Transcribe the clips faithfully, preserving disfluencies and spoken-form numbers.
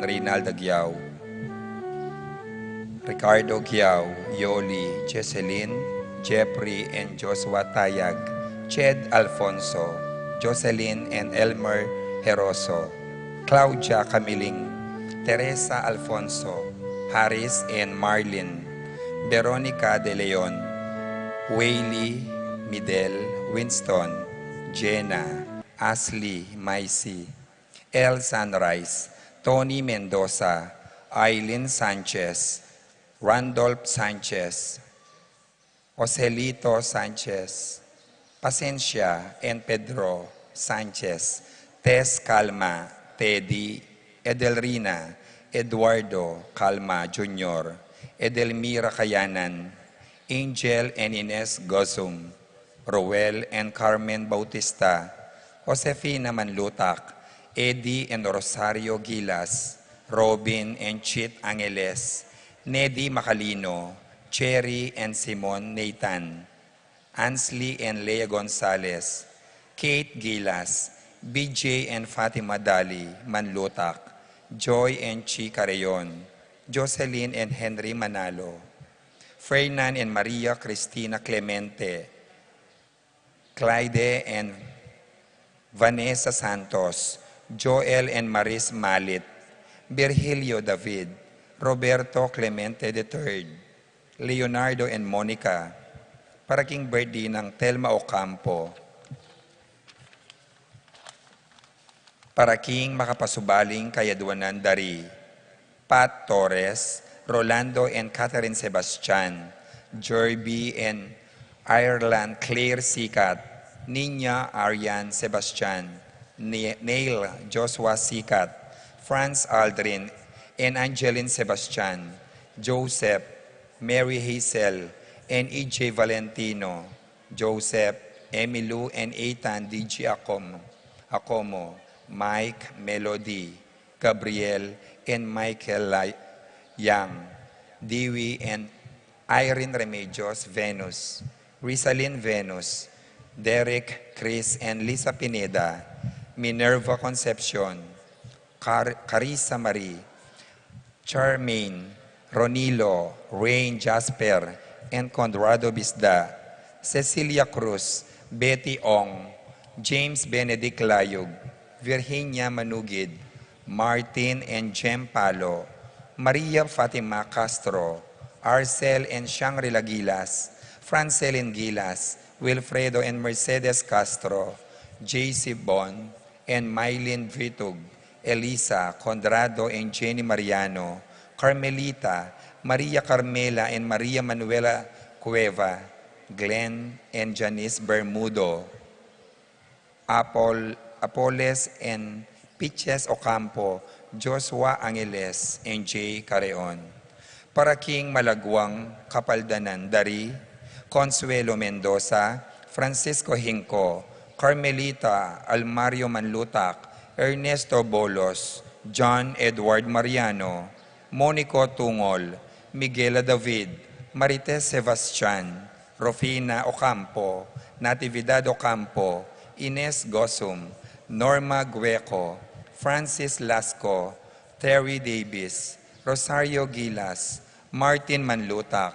Rinalda Giao, Ricardo Giao, Yoli, Jesselyn, Jeffrey and Joshua Tayag, Ched Alfonso, Jocelyn and Elmer Heroso, Claudia Camiling, Teresa Alfonso, Harris and Marlin, Veronica De Leon, Whaley, Midel, Winston, Jenna, Ashley, Maisy, El Sunrise, Tony Mendoza, Aileen Sanchez, Randolph Sanchez, Joselito Sanchez, Pasencia and Pedro Sanchez, Tess Calma, Teddy, Edelrina, Eduardo Calma Junior, Edelmira Kayanan, Angel and Ines Gozum, Roel and Carmen Bautista, Josefina Manlutak, Eddie and Rosario Gilas, Robin and Chit Angeles, Nedi Macalino, Cherry and Simon Nathan, Ansley and Lea Gonzalez, Kate Gilas, B J and Fatima Dali Manlutak, Joy and Chi Carreon, Jocelyn and Henry Manalo, Fernan and Maria Cristina Clemente, Clyde and Vanessa Santos, Joel and Maris Malit, Virgilio David, Roberto Clemente the third, Leonardo and Monica, para king birthday nang Telma Ocampo, para king makapasubaling kayadwanan dari Pat Torres, Rolando and Catherine Sebastian, Jerby and Ireland Claire Sikat, Nina Arian Sebastian, Ne-, Neil Joshua Sikat, Franz Aldrin and Angeline Sebastian, Joseph, Mary Hazel, and E J Valentino, Joseph, Emilu and Ethan D G Acomo, Acomo, Mike, Melody, Gabriel, and Michael Lai-, Yang, Dewey and Irene Remedios Venus, Rizalin Venus, Derek, Chris, and Lisa Pineda, Minerva Concepcion, Car-, Carissa Marie, Charmaine, Ronilo, Rain, Jasper, and Conrado Bisda, Cecilia Cruz, Betty Ong, James Benedict Layug, Virginia Manugid, Martin and Jem Palo, Maria Fatima Castro, Arcel and Shangri-La Gilas, Francelin Gilas, Wilfredo and Mercedes Castro, J C Bon, and Mylene Vitug, Elisa, Conrado and Jenny Mariano, Carmelita, Maria Carmela and Maria Manuela Cueva, Glenn and Janice Bermudo, Apol-, Apoles and Piches Ocampo, Joshua Angeles, and Jay Carreon. Para king malagwang kapaldanan dari Consuelo Mendoza, Francisco Hinco, Carmelita Almario Manlutak, Ernesto Bolos, John Edward Mariano, Monico Tungol, Miguela David, Marites Sebastian, Rufina Ocampo, Natividad Ocampo, Ines Gosum, Norma Gueco, Francis Lasco, Terry Davis, Rosario Gilas, Martin Manlutak,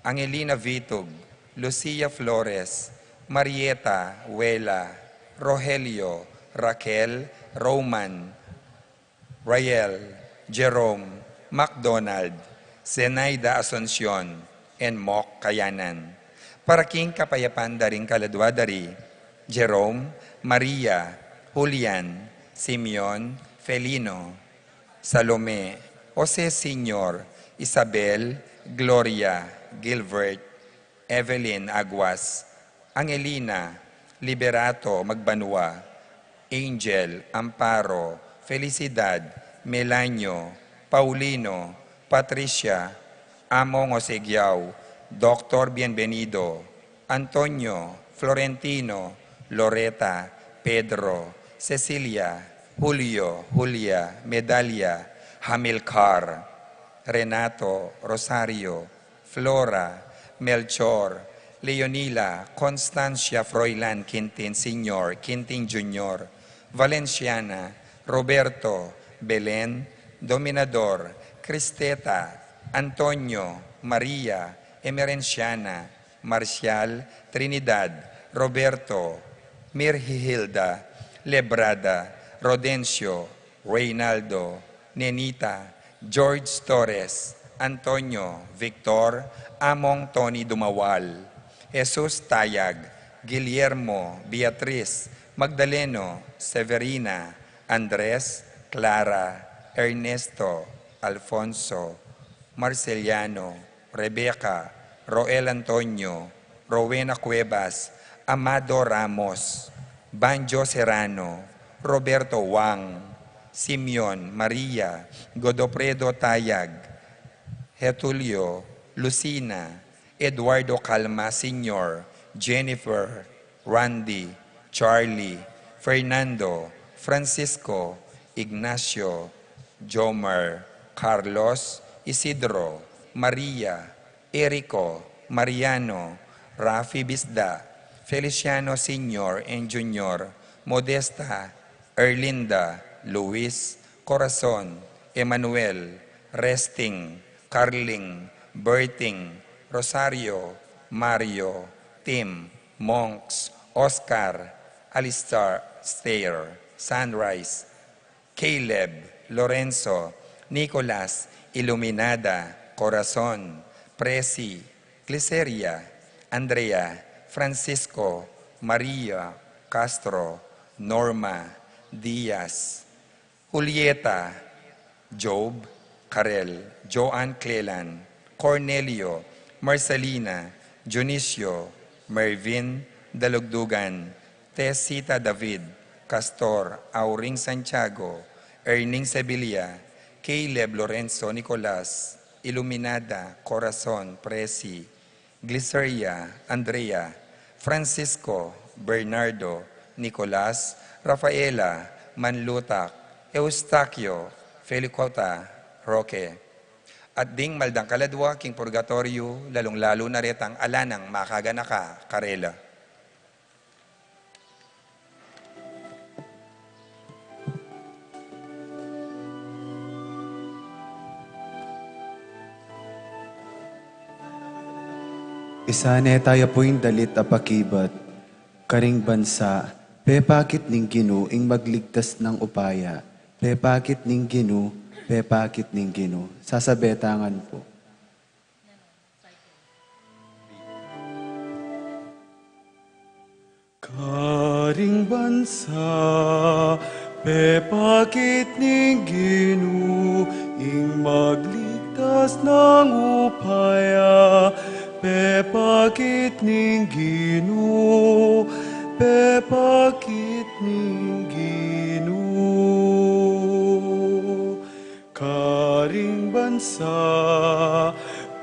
Angelina Vitug, Lucia Flores, Marieta, Wela, Rogelio, Raquel, Roman, Rael, Jerome, MacDonald, Zenaida Asuncion, and Mok Kayanan. Para king kapayapan da ring kaladwa da ri Jerome, Maria, Julian, Simeon, Felino, Salome, Jose Senior, Isabel, Gloria, Gilbert, Evelyn Aguas, Angelina, Liberato Magbanua, Angel, Amparo, Felicidad, Melanio, Paulino, Patricia, Among Osegiao, Doctor Bienvenido, Antonio, Florentino, Loreta, Pedro, Cecilia, Julio, Julia, Medalia, Hamilcar, Renato, Rosario, Flora, Melchor, Leonila, Constancia, Froilan, Quintin Senior, Quintin Junior, Valenciana, Roberto, Belen, Dominador, Cristeta, Antonio, Maria, Emerenciana, Marcial, Trinidad, Roberto, Mirhilda, Lebrada, Rodencio, Reynaldo, Nenita, George Torres, Antonio, Victor, Among Tony Dumawal, Jesus Tayag, Guillermo, Beatriz, Magdaleno, Severina, Andres, Clara, Ernesto, Alfonso, Marceliano, Rebecca, Roel Antonio, Rowena Cuevas, Amado Ramos, Banjo Serrano, Roberto Wang, Simeon, Maria, Godofredo Tayag, Getulio, Lucina, Eduardo Calma Senior, Jennifer, Randy, Charlie, Fernando, Francisco, Ignacio, Jomar, Carlos, Isidro, Maria, Erico, Mariano, Rafi Bisda, Feliciano Senior and Junior, Modesta, Erlinda, Luis, Corazon, Emmanuel, Resting, Carling, Berting, Rosario, Mario, Tim, Monks, Oscar, Alistar, Stair, Sunrise, Caleb, Lorenzo, Nicolas, Iluminada, Corazon, Presi, Gliceria, Andrea, Francisco, Maria, Castro, Norma, Diaz, Julieta, Job, Karel, Joan Clelan, Cornelio, Marcelina, Dionisio, Mervin, Dalugdugan, Tesita David, Castor, Auring Santiago, Erning Sevilla, Caleb Lorenzo Nicolas, Iluminada, Corazon, Presi, Gliceria, Andrea, Francisco, Bernardo, Nicolas, Rafaela, Manlutak, Eustaquio, Felicota, Roque. At ding maldang kaladwa king purgatoryo, lalung-lalu na retang ala nang makaganaka karela. Isane taya pu ing dalit a pakibat. Karing bansa, pepakit ning Ginu ing magligtas nang upaya. Pepakit ning Ginu, pepakit ning Ginu. Sasabe ta ngan pu. Karing bansa, pepakit ning Ginu, ing magligtas nang upaya. Pepakit ning Ginu, pepakit ning Ginu. Karing bansa,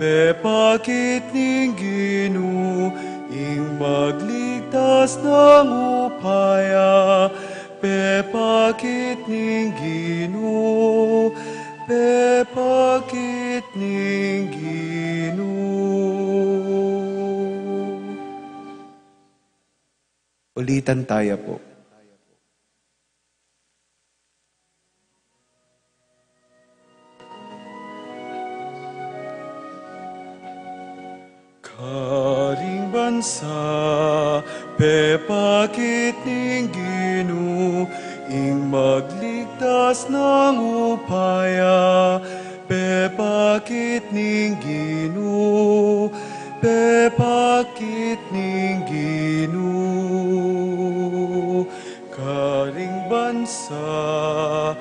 pepakit ning Ginu, ing magligtas nang upaya. Pepakit ning Ginu, pepakit ning Ginu. Ulitan taya pu. Karing bansa, pepakit ning Ginu, ing magligtas nang upaya. Pepakit ning Ginu, pepakit ning Ginu. Karing bansa,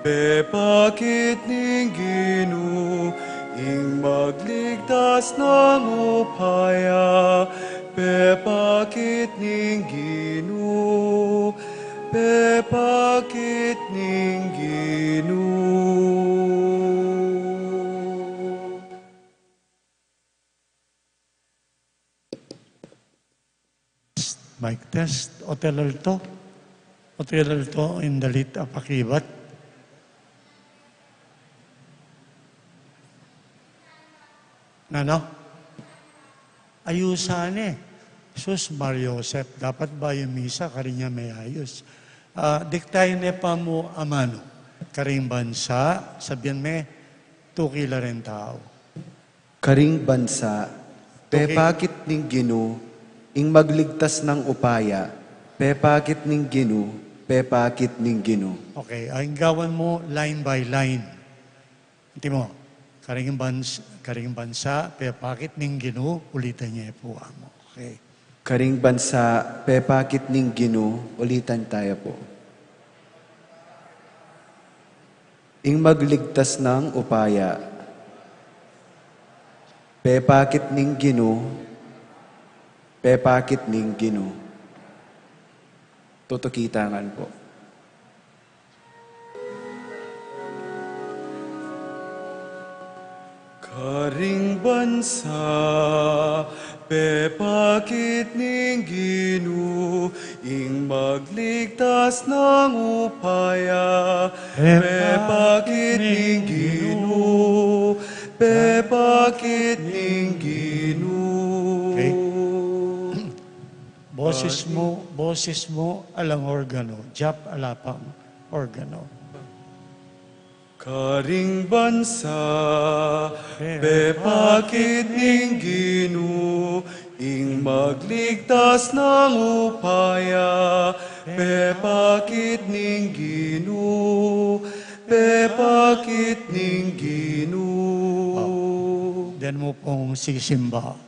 pepakit ning Ginu, ing magligtas nang upaya. Pepakit ning Ginu, pepakit ning Ginu. Mic test, otil alto. Otil alto ing dalit a pakibat. Nanu? Ayusan ne. Sus, Maria Josep, dapat bayu misa, karin ya me-ayus. Ah, diktayan ne pa mu amanu. Karing bansa, sabian me, tuki la ring tau. Karing bansa, tuki. Pepakit ning Ginu, ing magligtas nang upaya, pepakit ning Ginu, pepakit ning Ginu. Okay, ang gawan mu, line by line. Antimo, karing bans-, karing bansa, pepakit ning Ginu, ulitan ye pu, amu. Okay. Karing bansa, pepakit ning Ginu, ulitan taya pu. Ing magligtas nang upaya, pepakit ning Ginu, pepakit ning Ginu. Tutuki ta ngan pu. Karing bansa, pepakit ning Ginu, ing magligtas nang upaya, pepakit ning Ginu, pepakit ning Ginu. Okay. Boses mu, boses mu, alang organo. Jap, ala pang organo. Karing bansa, pepakit ning Ginu, ing magligtas nang upaya, pepakit ning Ginu, pepakit ning Ginu. Oh, dinan mu pung sisimba.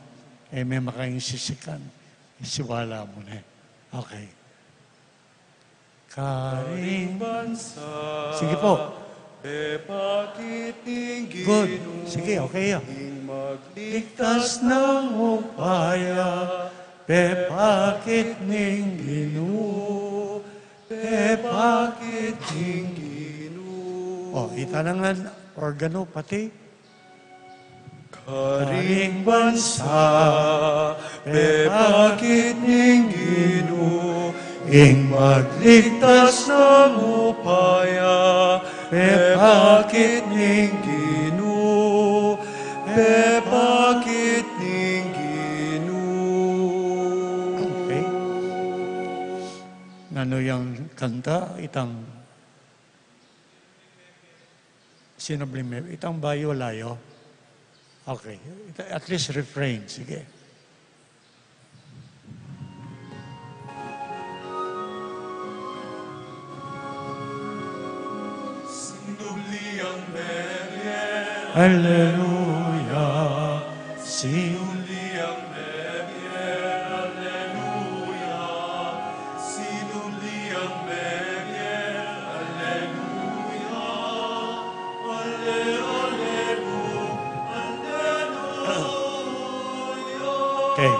E me makaing sisikan. Isiwala mu ne. Okay. Karing bansa. Sige po. Pepakit ning Ginu. Good. Sige, okay ya. Ing magligtas nang upaya, pepakit ning Ginu, pepakit ning Ginu. O, ita na ngan organo pati. Karing bansa, pepakit ning Ginu, ing magligtas nang upaya, pepakit ning Ginu, pepakit ning Ginu. Okay. Nanu yang kanta itang Sinubli me, itang bayu, layo. Okay. Ita-, at least refrain. Sige. Sinubli yang mebie. Alleluia. Sinubli yang mebie. Alleluia. Sinubli yang mebie. Alleluia. Alle-, alleluia. Alleluia. Okay.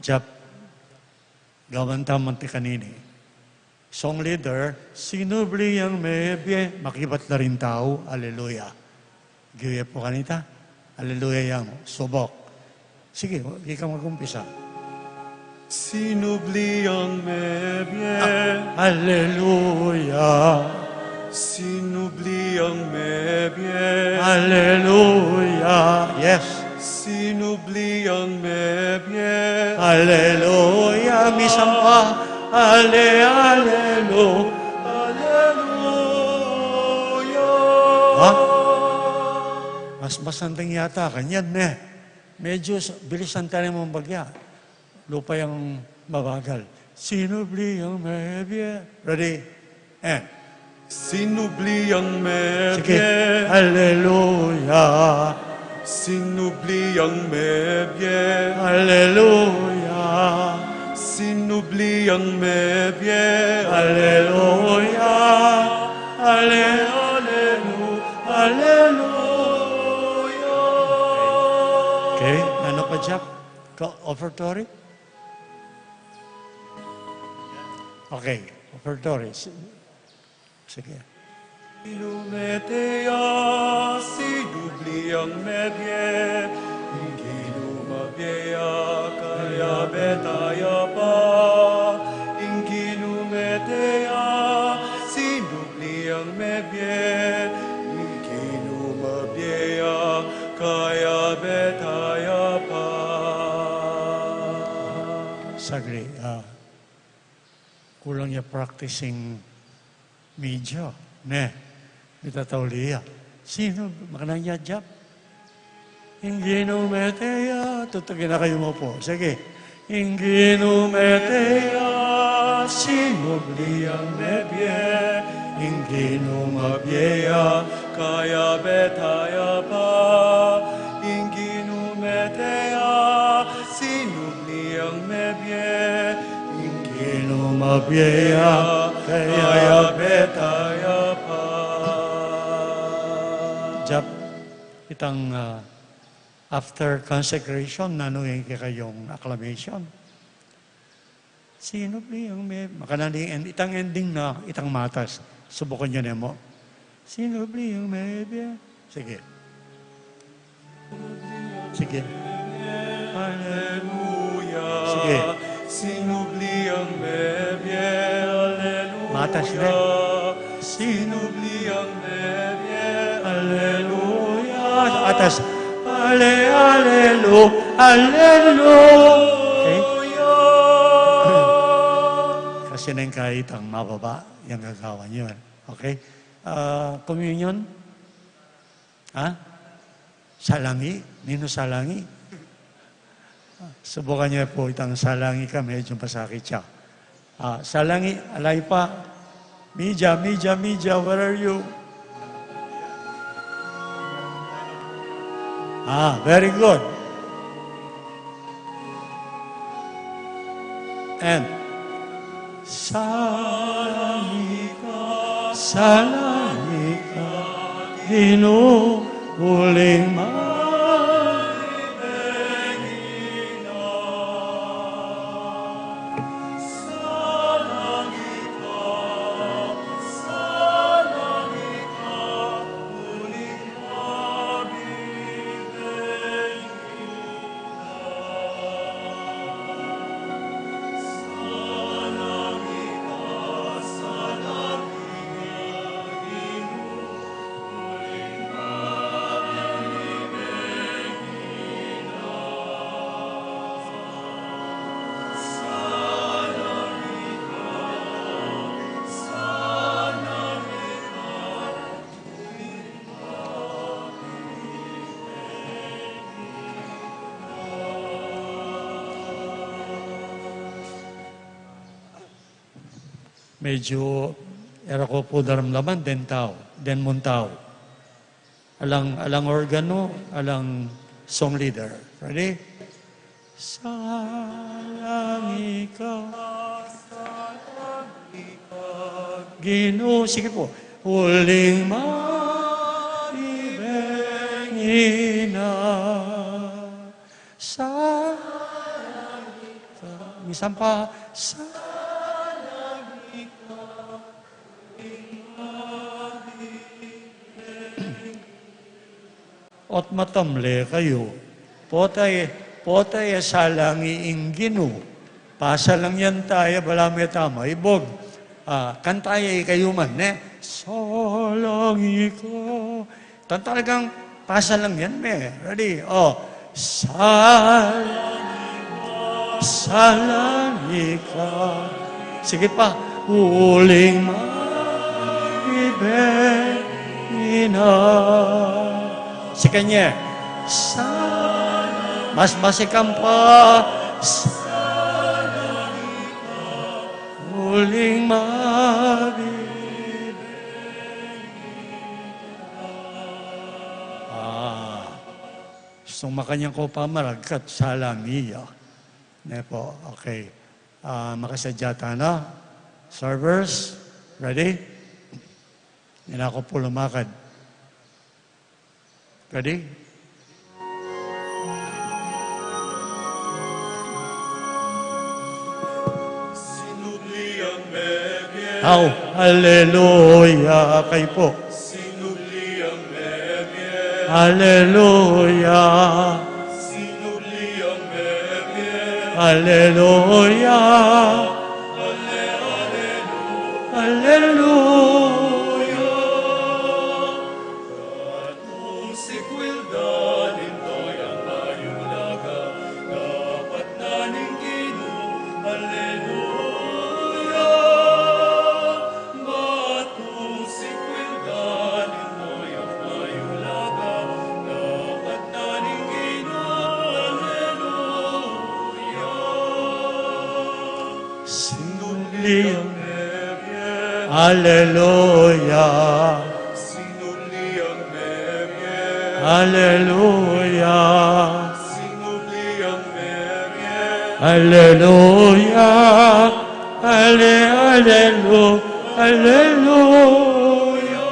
Jap. Gawan tamu anti kanini. Song leader, sinubli yang mebie, makibat la ring tau, alleluia. Giwe pu kanita, alleluia yang subok. Sige, ika mag-umpisa. Sinubli yang mebie. A-, alleluia. Sinubli yang mebie. Alleluia. Yes. Sinubli yang mebie. Alleluia. Misan pa. Alle-, allelu-, alleluia. Ha? Mas masanting yata kanyan, ne? Medyo s-, bilisan tamu mung bagya. Lupa yang mabagal. Sinubli yang mebie. Ready? And. Sinubli yang mebie. Sige. Alleluia. Sinubli yang mebie. Alleluia. Sinubli yang mebie. Alleluia. Alle-, allelu-, alleluia. Okay, ano pa, Jack? Ka-, offertory? Okay, offertory. Si-, sige. Ginu mete ya, sinubli yang mebie, ing Ginu mabie ya, kayabe taya pa. Ing Ginu mete ya, sinubli yang mebie, ing Ginu mabie ya, kayabe taya pa. Saglit, ah, kulang ya practicing Media, ne? Mitatauli ya. Sinu, makanyan ya, Jap? Ing Ginu mete ya. Tutugin na kayu mu pu. Sige. Ing Ginu mete ya, sinubli yang mebie. Ing Ginu mabie ya, kayabe taya pa. Ing Ginu mete ya, sinubli yang mebie. Ing Ginu mabie ya, kayabe taya pa. Jap, itang, ah, after consecration, nanu ing kekayung acclamation? Sinubli yang me-, makanyan ing end-, itang ending na, itang matas. Subukan yu ne mu. Sinubli yang mebie. Sige. Sige. Aleluya. Sige. Sinubli yang mebie. Aleluya. Matas ne. Sinubli yang mebie. Aleluya. Atas. Ale, alelu, alelu. Okay? Kasi neng kahit ang mababa, yang gagawan yun. Okay? Ah, communion? Ha? Salangi? Ninu salangi? Subukan yu pu itang salangi ka, medyo masakit ya. Ah, salangi, alay pa. Media, media, media, where are you? Ah, very good. And salangi ka, salangi ka, Ginu, uling mabibeng ina. Salangi ka, salangi ka, uling mabibeng Medyo e ra ku pu daramdaman deng tau, deng muntau. Alang, alang organ, alang song leader. Ready? Salangi ka, salangi ka, Ginu. Sige pu. Uling mabibeng ina. Salangi ka. Minsan pa, salangi ka. Ot matamle kayu. Potay, potay, salangi ing Ginu. Pasalangian taya, balamu e tama ibug. Ah, kanta ya ikayu man, ne? Salangi ka. Tan talagang pasalangian me. Ready? O. Salangi ka, salangi ka. Sige pa. Uling mabibeng ina. Sikan ye. Sa-, mas masikan pa. Salangi ka, uling mabibeng Ah, gustu makanyan ku pa maragkat, salangi ya. Ne pu, okay. Ah, makasadya tana. Servers, ready? Ina ku pu lumakad. Ready? Sinubli yang mebie. Au, aleluya, kayu pu. Sinubli yang mebie. Aleluya. Sinubli yang mebie. Aleluya. Ale, aleluya. Aleluya. Kung sikwil da ning toya mayulaga, dapat na ning Ginu, aleluya. Batu Aleluya. Aleluya. Aleluya. Ale, alelu, aleluya.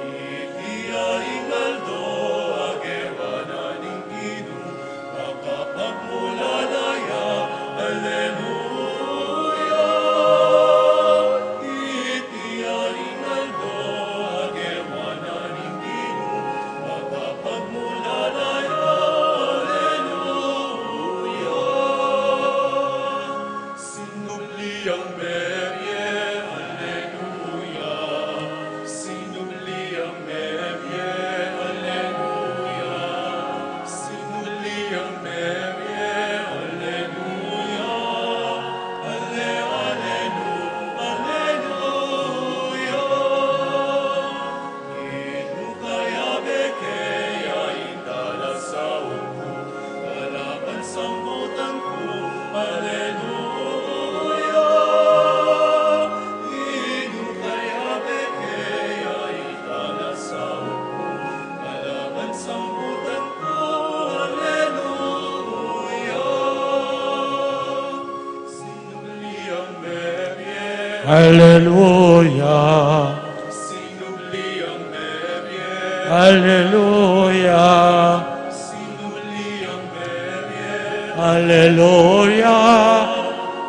Iti ya ing aldo a gewa na ning Ginu, makapagmulala ya, aleluya. Iti ya ing aldo a gewa na ning Ginu, makapagmulala ya, aleluya. Sinubli yang mebie, aleluya. Sinubli yang mebie, aleluya. Sinubli yang mebie, aleluya. Ale, alelu, aleluya. Ginu, kayabe ke ya ing talasaul ku, kalaban sambutan ku, aleluya. Ginu, kayabe ke ya ing talasaul ku, kalaban sambutan ku, aleluya. Aleluya. Aleluya. Aleluya.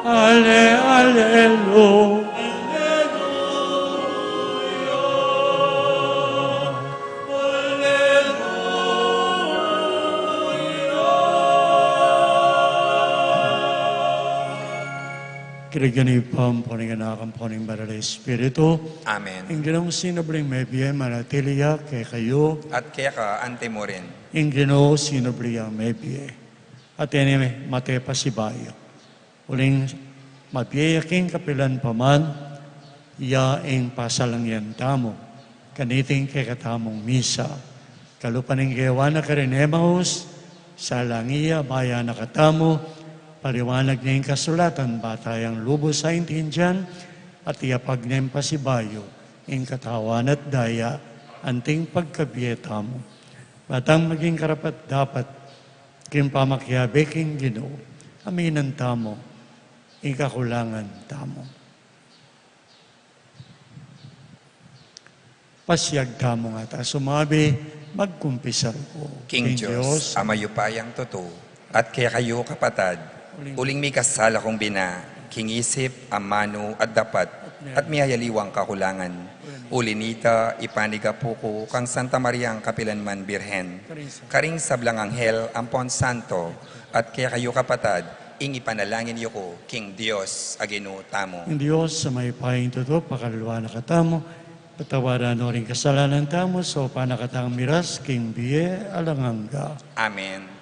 Ale, alelu. King lagyu ning Ibpa, ampo ning Anak, ampo ning Banal a Espiritu. Amen. Ing Ginung sinubling mebie, manatili ya kekayu. At keka antimurin. Ing Ginu sinubli yang mebie. At ini mate pasibayu. Uling mabie ya king kapilan pa man, ya ing pasalangan tamu kaniting kekatamung misa. Kalupa ning gewa na karin Emmaus, salang ya, abaya na katamu, paliwanag na ing kasulatan, ba tayang lubus aintindian, at iyapag na ing pasibayu, ing katawan at daya, anting pagkabie tamu. Ba tang maging karapat-dapat, king pamakiabe king Ginu, aminan tamu, ing kakulangan tamu. Pasiag tamu nga ta sumabi, magkumpisal ku. King Dios, Ama yu pa yang tutu, at kekayu kapatad, uling mikasala kung bina, king isip, amanu, at dapat, at miyayaliwang kakulangan. Uli nita, ipanigapu ku kang Santa Mariang kapilanman Birhen, karing sablang anghel ampon santo, at kekayu kapatad, ing ipanalangin yu ku king Dios a Ginu tamu. Ing Dios a mayupayang tutu, pakaluluan na katamu, patawaran no ring kasalanan tamu, saupan na katang miras king bie alang angga. Amen.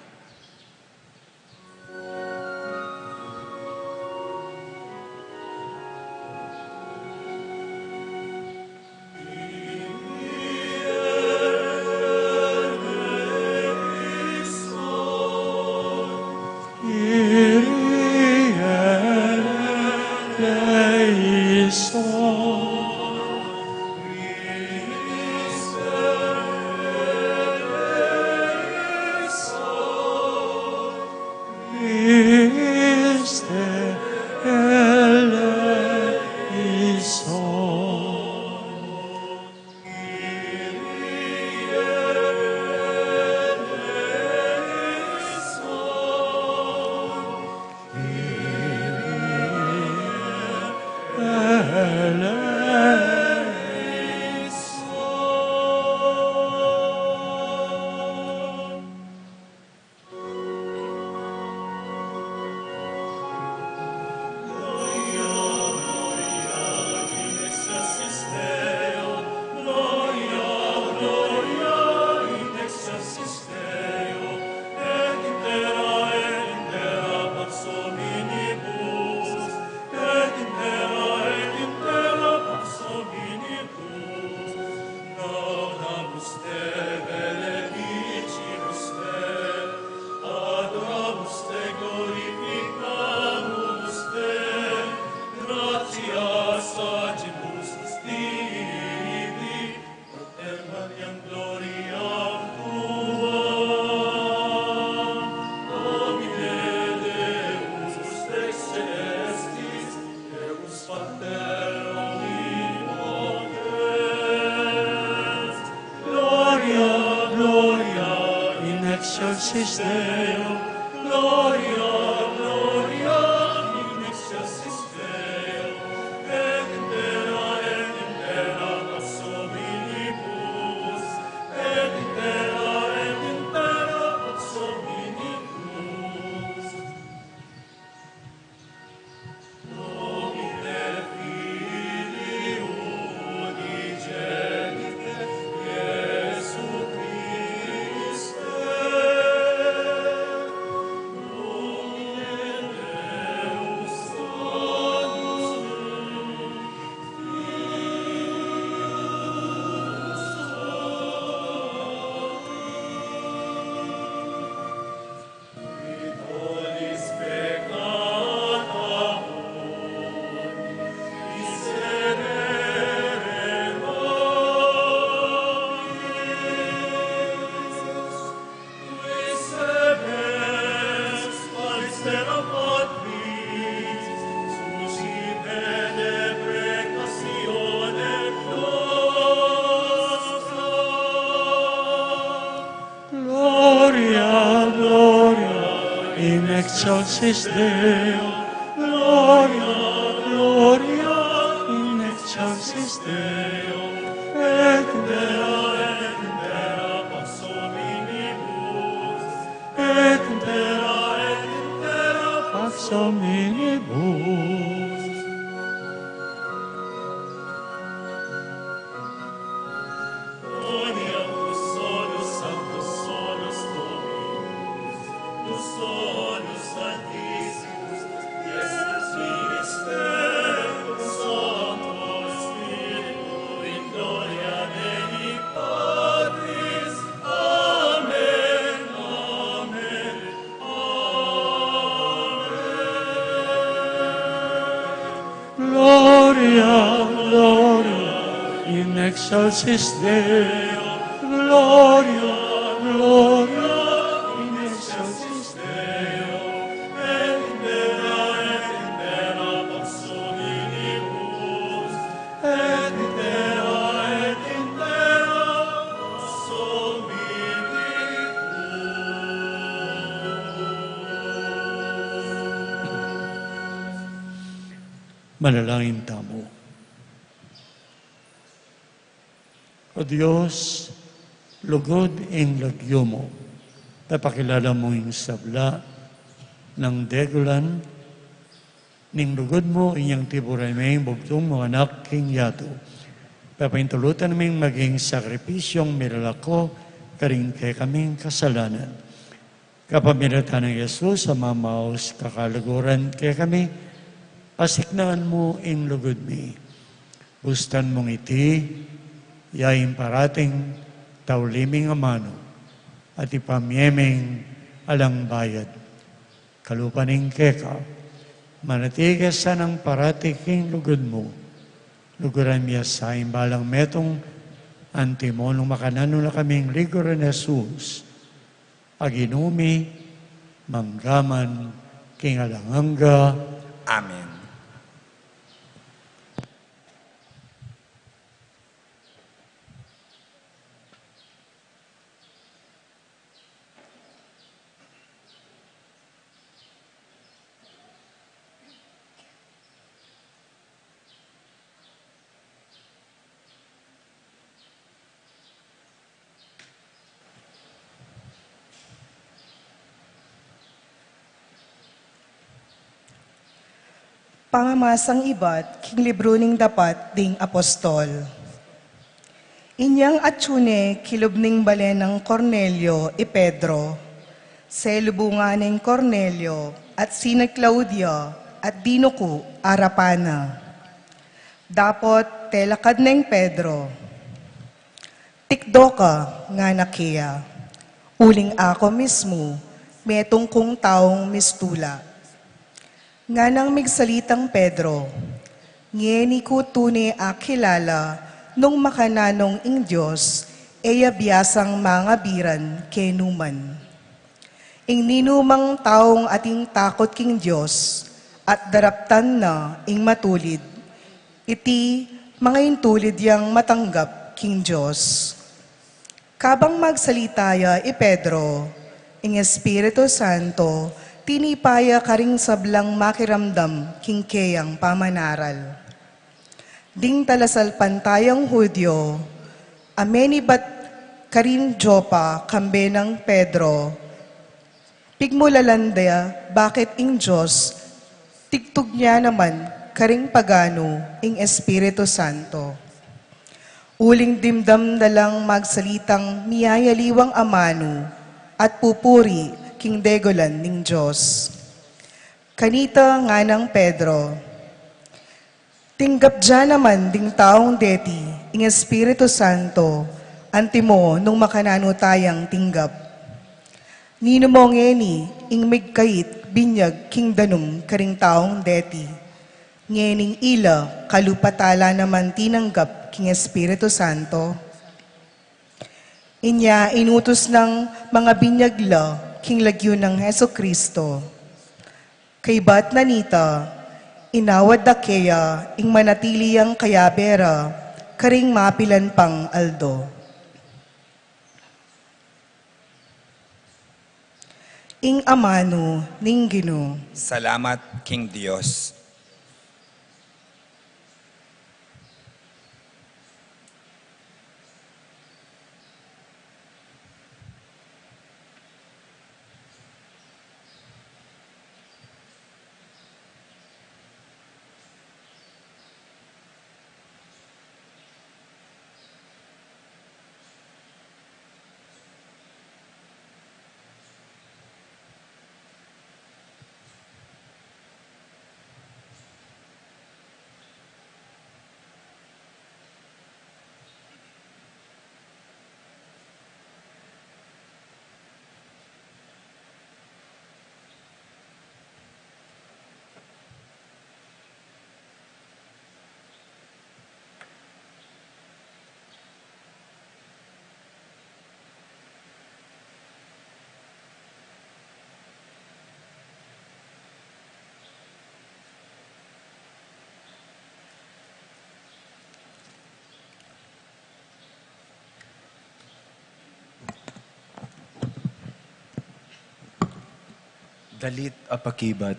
Christe eleison. Deo, Gloria, Gloria in excelsis Deo, et in terra, et in terra pax hominibus, et in terra, et in terra pax hominibus. Gloria, Gloria in excelsis Deo, Gloria, Gloria in excelsis Deo, et in terra, et in terra pax hominibus, et in terra, et in terra pax hominibus. Gloria, Gloria in excelsis Deo, Gloria, Gloria in excelsis Deo, et in terra, et in terra pax hominibus, et in terra, et in terra pax hominibus. Manalangin tamu. O Dios, lugud ing lagyu mu, pepakilala mu ing sabla nang degulan ning lugud mu, inyang tiburan me ing bugtung mung anak king yatu. Pepaintulutan ming maging sakripisyung milalako karing kekaming kasalanan. Kapamilatan nang Jesus a mamaus kakaluguran kekami, pasiknaan mu ing lugud mi. Bustan mung iti, ya ing parating tauli ming amanu, at ipamie ming alang bayad. Kalupa ning keka, manatili ke sanang parati king lugud mu. Luguran mi ya sa ing balang metung, antimo nung makananu na kaming liguran Jesus, a Ginu mi, mangga man king alang angga. Amen. Pangamasang ibat king libru ning Dapat ding Apostol. Inyang atyu ne kilub ning bale nang Cornelio i Pedro, selubungan neng Cornelio at sina Claudia at dinuku arapan na. Dapot telakad neng Pedro. Tikdo ka, ngana keya, uling aku mismu metung kung taung mistula. Nganang migsalitang Pedro, ngeni ku tune akilala nung makananung ing Dios e ya biasang mangabiran kenu man. Ing ninumang taung ating takut king Dios at daraptan na ing matulid, iti mangaintulid yang matanggap king Dios. Kabang magsalita ya i Pedro, Ing Espiritu Santo, tinipa ya karing sablang makiramdam king keyang pamanaral. Ding talasalpantayang Judio, a menibat karin Jopa kambe nang Pedro, pigmulalan da bakit ing Dios tigtug ne naman karing paganu ing Espiritu Santo. Uling dimdam na lang magsalitang miyayaliwang amanu at pupuri king degulan ning Dios. Kanita nganang Pedro, tinggap da naman ding taung deti ing Espiritu Santo, antimo nung makananu tayang tinggap. Ninu mo ngeni ing migkait binyag king danum karing taung deti, ngening ila kalupa ta la naman tinanggap king Espiritu Santo? Inya inutus nang mangabinyag la king lagyu nang Jesucristo. Kaybat na nita, inawad da keya ing manatili yang kayabe ra karing mapilan pang aldo. Ing amanu ning Ginu. Salamat king Dios. Dalit a pakibat.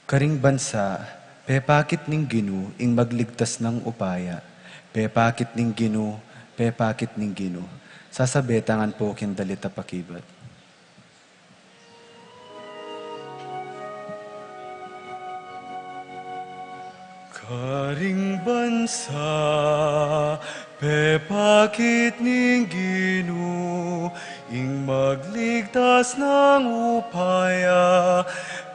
Karing bansa, pepakit ning Ginu ing magligtas nang upaya. Pepakit ning Ginu, pepakit ning Ginu. Sasabe ta ngan pu king dalit a pakibat. Karing bansa, pepakit ning Ginu, ing magligtas nang upaya,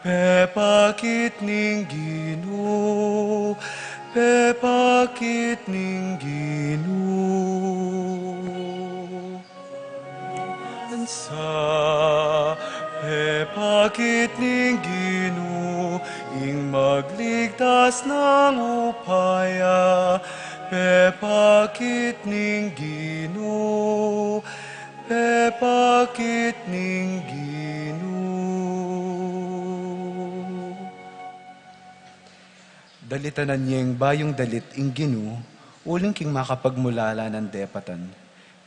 pepakit ning Ginu, pepakit ning Ginu. Sa pepakit ning Ginu, ing magligtas nang upaya, pepakit ning Ginu, pepakit ning Ginu. Dalitanan yeng bayung dalit ing Ginu, uling king makapagmulalan a depatan,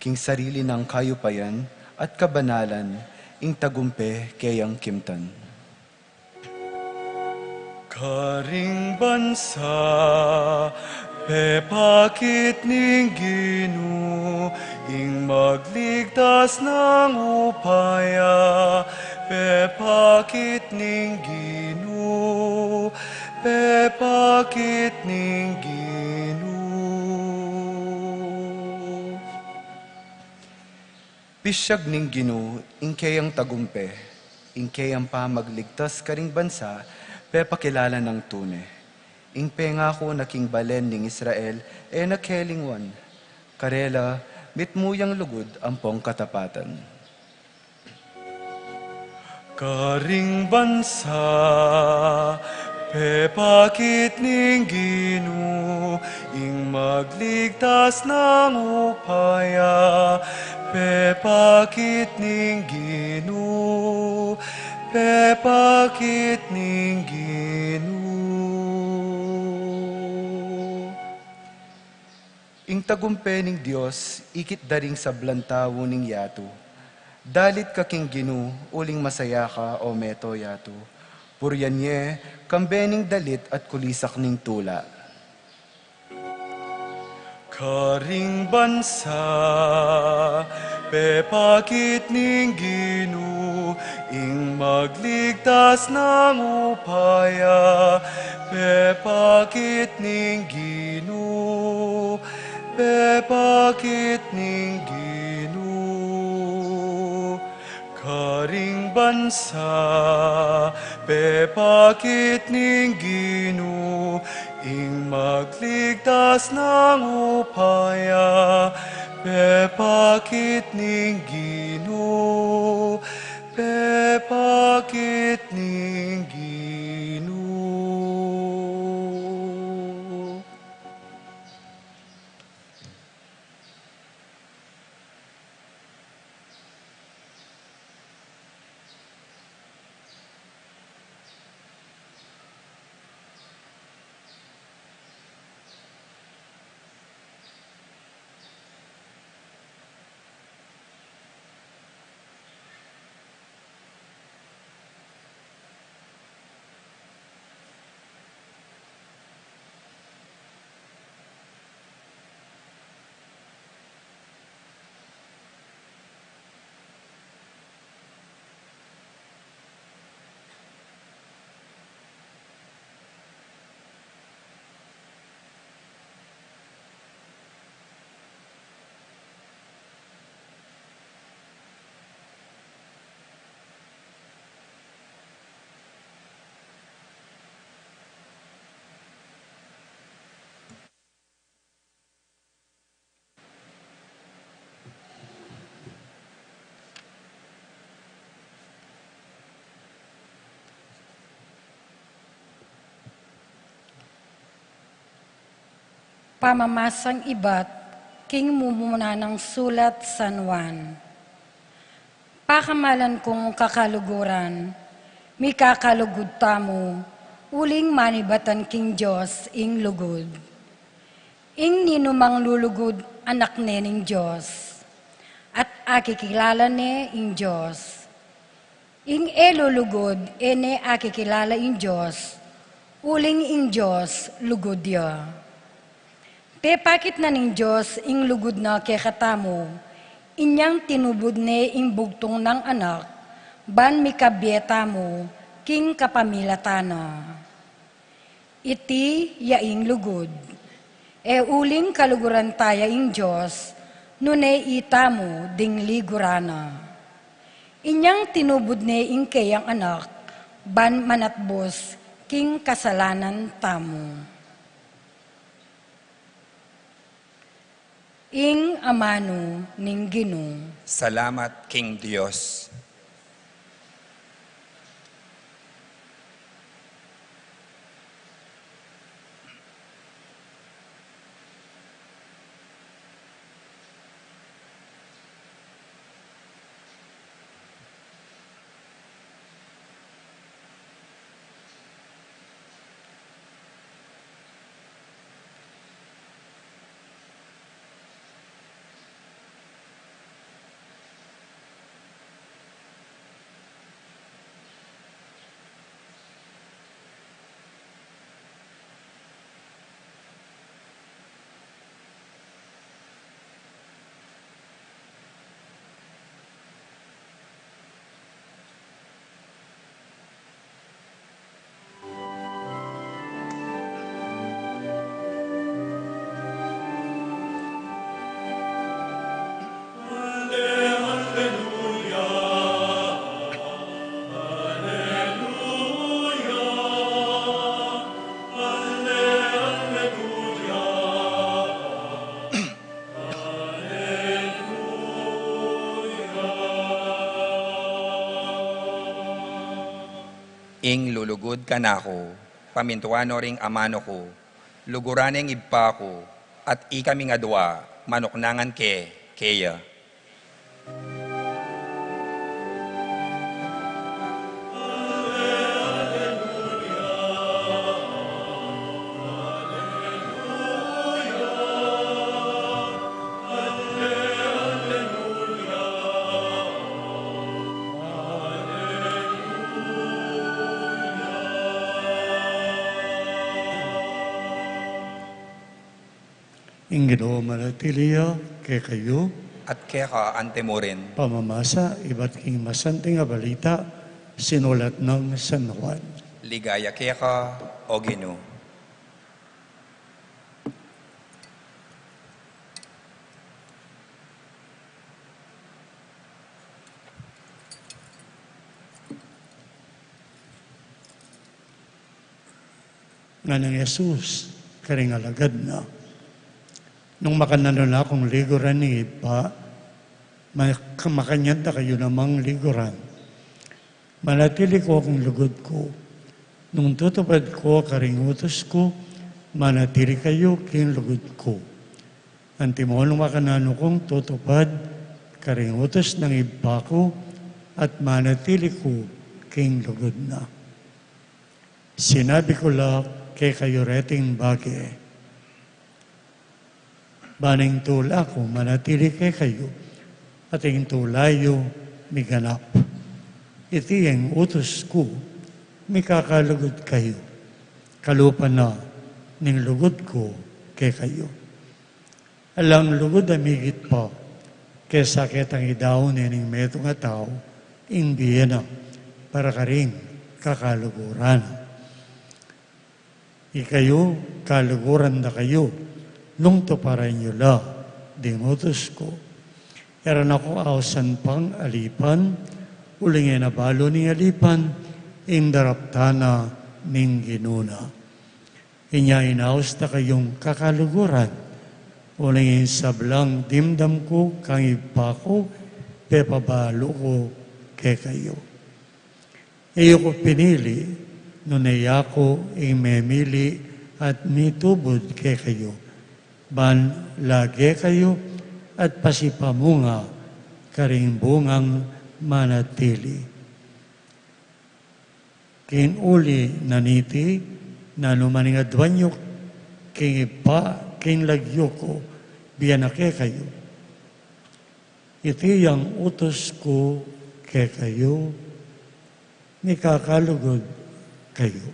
king sarili nang kayupayan at kabanalan, ing tagumpe keyang kimtan. Karing bansa, pepakit ning Ginu, ing magligtas nang upaya, pepakit ning Ginu, pepakit ning Ginu. Pisyag ning Ginu ing keyang tagumpe, ing keyang pamagligtas karing bansa, pepakilala nang tune. Ing pengaku na king balen ning Israel, e na kelingwan. Karela, mitmu yang lugud ampong katapatan. Karing bansa, pepakit ning Ginu, ing magligtas nang upaya, pepakit ning Ginu, pepakit ning Ginu. Ing tagumpe ning Dios, ikit da ring sablang tau ning yatu. Dalit ka king Ginu, uling masaya ka, o meto yatu. Purian ye, kambe ning dalit at kulisak ning tula. Karing bansa, pepakit ning Ginu, ing magligtas nang upaya, pepakit ning Ginu, pepakit ning Ginu. Karing bansa, pepakit ning Ginu, ing magligtas nang upaya, pepakit ning Ginu, pepakit ning Ginu. Pamamasang ibat king mumuna nang sulat San Juan. Pakamalan kung kakaluguran, mikakalugud tamu, uling manibatan king Dios ing lugud. Ing ninumang lulugud anak ne ning Dios, at akikilala ne ing Dios. Ing e lulugud, e ne akikilala ing Dios, uling ing Dios lugud ya. Pepakit na ning Dios ing lugud na kekatamu, inyang tinubud ne ing bugtung nang Anak, ban mikabie tamu king kapamilatan na. Iti ya ing lugud. E uling kaluguran ta ya ing Dios, nune itamu ding liguran na. Inyang tinubud ne ing keyang Anak, ban manatbus king kasalanan tamu. Ing amanu ning Ginu. Salamat king Dios. Ing lulugud kanaku, pamintuan no ring amanu ku, luguran ne ing ibpa ku, at ikaming adua manuknangan ke keya. Ing Ginu manatili ya kekayu. At keka antimurin. Pamamasa ibat king masanting a balita sinulat nang San Juan. Ligaya keka, O Ginu. Nganang Jesus karing alagad na, "Nung makananu na kung liguran ning Ibpa, mak-, makanyan da kayu namang liguran. Manatili ko king lugud ku. Nung tutupad ko karing utus ku, manatili kayu king lugud ku. Antimo nung makananu kung tutupad karing utus ning Ibpa ku, at manatili ku king lugud na. Sinabi ku la kekayu reting bage, ban ing tula ku manatili kekayu, at ing tula yu miganap. Iti ing utus ku, mikakalugud kayu, kalupa na ning lugud ku kekayu. Alang lugud a migit pa kesa ketang idau ne ning metung a tau ing bie na para karing kakaluguran. Ikayu, kaluguran da kayu nung tuparan yu la ding utus ku. E ra na ku ausan pang alipan, uling e na balu ning alipan ing daraptan na ning Ginu na. Inya inaus da kayung kakaluguran, uling ing sablang dimdam ku kang Ibpa ku, pepabalu ku kekayu. E yu ku pinili, nune ya ku ing memili at mitubud kekayu, ban lage kayu at pasipamunga karing bungang manatili. King uli na niti, nanu man ing aduan yu king Ibpa king lagyu ku, bie na kekayu. Iti yang utus ku kekayu, mikakalugud kayu."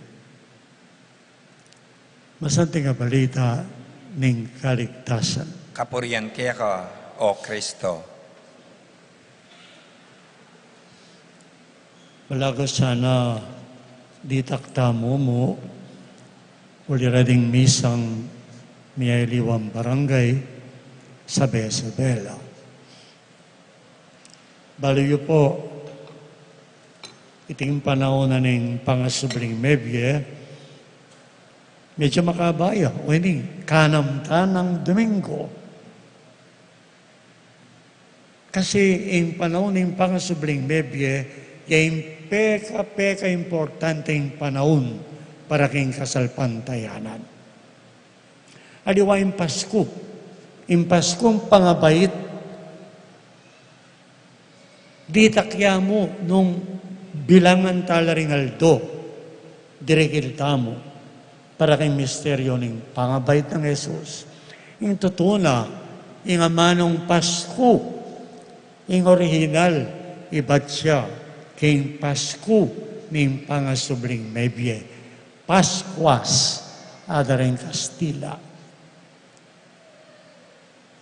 Masanting a balita ning kaligtasan. Kapurian keka, O Kristo. Malago sana ditak tamu mu uli ra ding misang miyayaliwang barangay sa Isabela. Balu yu po, iting panaun na ning pangasubling mebie, medyu makaba ya, o ini, kanamtan nang Domingo. Kasi ing panaun ning pangasubling mebie, ya ing peka-peka importanteng panaun para king kasalpantayanan. Aliwa ing Pasku, ing Paskung pangabait, ditak ya mu nung bilangan tala ring aldo, dirikil tamu para king misteryu ning pangabait nang Jesus. Ing tutu na, ing amanung Pasku, ing orihinal, ibat ya king Pasku ning pangasubling mebie, Pascuas, ada ring Kastila.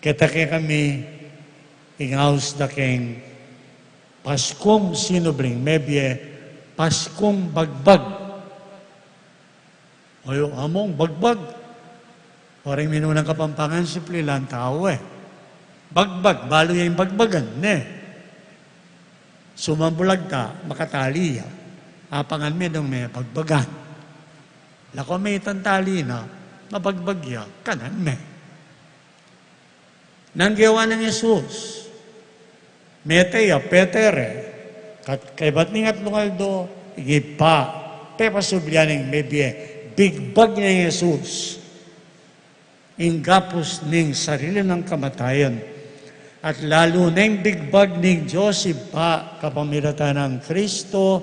Keta kekami, ing aus da keng Paskung sinubling mebie, Paskung bagbag. Oyu, among bagbag. Oring minunang Kapampangan, simple lang tau e. Bagbag, balu ya ing bagbagan, ne? Sumambulag ta, makatali ya. Apangan me dong me bagbagan. Lako me itang tali na, mabagbag ya, kanan me. Nang gewa nang Jesus, mete ya, Peter e, kat-, kaybat ning atlung aldo, ing Ibpa, pepasubli ya ning mebie, bigbag nang Jesus ing gapus ning sarili nang kamatayan, at lalu neng bigbag ning Dios Ibpa kapamilatan nang Kristo,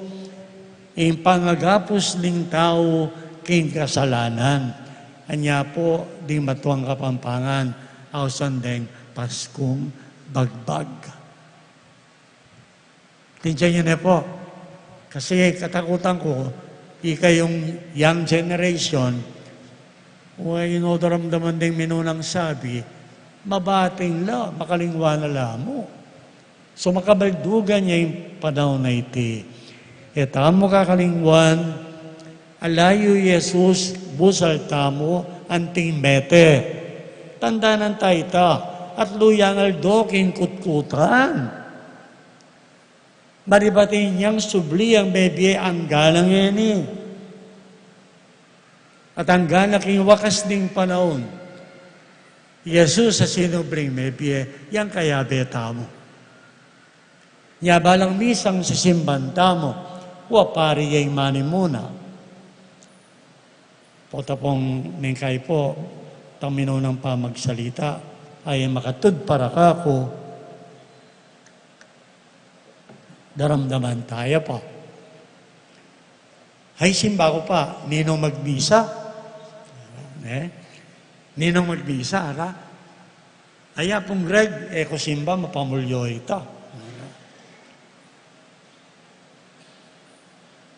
ing pangagapus ning tau king kasalanan. Anya po, ding matuang Kapampangan, ausan deng Paskung bagbag. Tindian yu ne po. Kasi katakutan ku, ikayung young generation, Uy, ino daramdaman deng minunang sabi, mabating la, makalingwa na la mu. So, makabaldugan ya ing panaun a iti. E tamu kakalingwan, ala yu i Jesus, busal tamu, anting mete. Tandanan ta ita, atlu yang aldo king kutkutan. Maribat inyang subli yang mebie angga na ngeni. At angga na king wakas ning panaun. Jesus a sinubling mebie, yang kayabe tamu. Nya balang misang sisimban tamu, wa pari ya ing manimuna. Pota pung neng kayi pu, tang minunang pamagsalita, ay makatud para kaku, daramdaman taya pa. Ay, simba ku pa, ninung magmisa? Eh? Ninung magmisa, ala? Ay, Apung Greg, e ku simba, mapamulyo ita.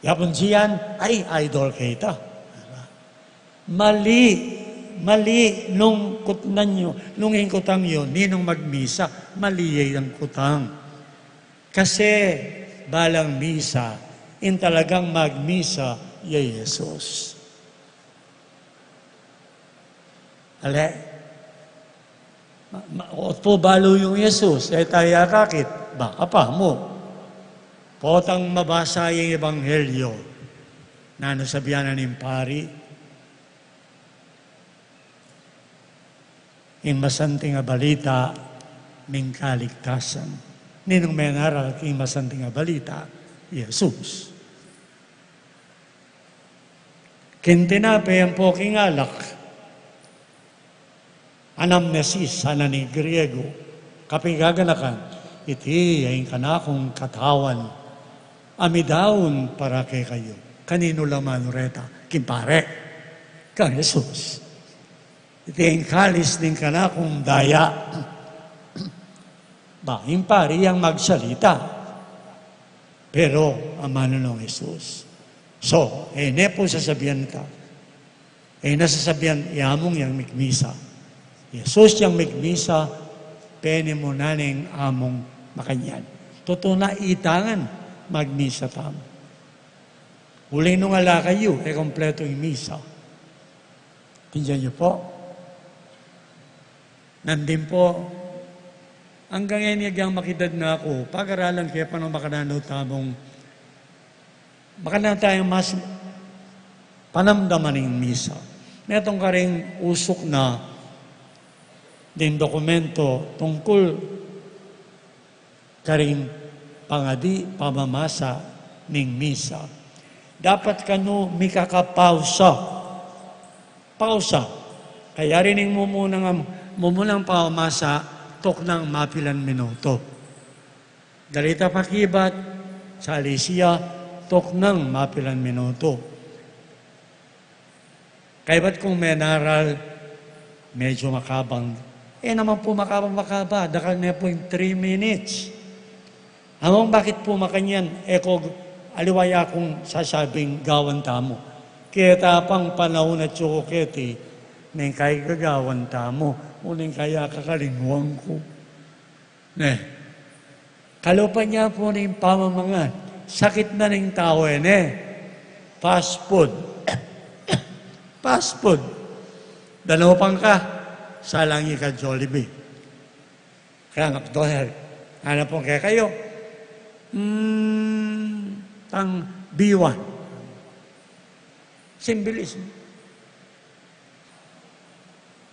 Apung Gian, ay, idol ke ita. Mali, mali, nung kutnan yu, nung ing kutang yu, ninung magmisa, mali ya ing kutang. Kasi, balang misa, ing talagang magmisa, ya i Jesus. Ale? Ma-, ma-, ot pu balu yung Jesus, e taya akakit, baka pa mu. Potang mabasa ya ing ebanghelyo, nanu sabian na ning pari, ing masanting a balita ning kaligtasan. Ninung menaral king masanting a balita? Jesus. King tinape ampo king alak, anamnesis, sana ning Griego, kapigaganakan, iti ya ing kanakung katawan, a midaun para kekayu. Kaninu la manu reta? King pare, kang Jesus. Iti ing kalis ning kanakung daya. Ba, ing pari yang magsalita. Pero, amanu nong Jesus. So, e ne pu sasabian ta. E na sasabian, i Among yang migmisa. Jesus yang migmisa, pene mu na neng Among makanyan. Tutu na, itangan, magmisa tamu. Uling nung ala kayu, e kompletu ing misa. Tindian yu pu? Nandin pu, anggang ngeni agyang makidad na ku, pagaralan ke pa nung makananu tamung, makananu tayang mas panamdaman ing misa. Netung karing usuk na ding dokumento tungkul karing pangadi pamamasa ning misa. Dapat kanu mikakapausa. Pausa. Kayari ning mumunang, mumunang pamamasa, tuknang mapilan minutu. Dalita pakibat, sali siya, tuknang mapilan minutu. Kaybat kung menaral, medyu makabang. E naman pu makabang-makaba, dakal ne pu ing three minutes. Among bakit pu makanyan, e ku, aliwa ya kung sasabing gawan tamu. Keta pang panaun a tsuku keti, neng kaya gagawan tamu, uling kaya kakalingwan ku. Ne. Kalupa ne pu ning pamamangan. Sakit na ning tau, e ne. Fast food. Fast food. Danupan ka, salang ika Jollibee. Kaya McDonald. Ana pung kekayu? Hmm, tang B one. Simbilis.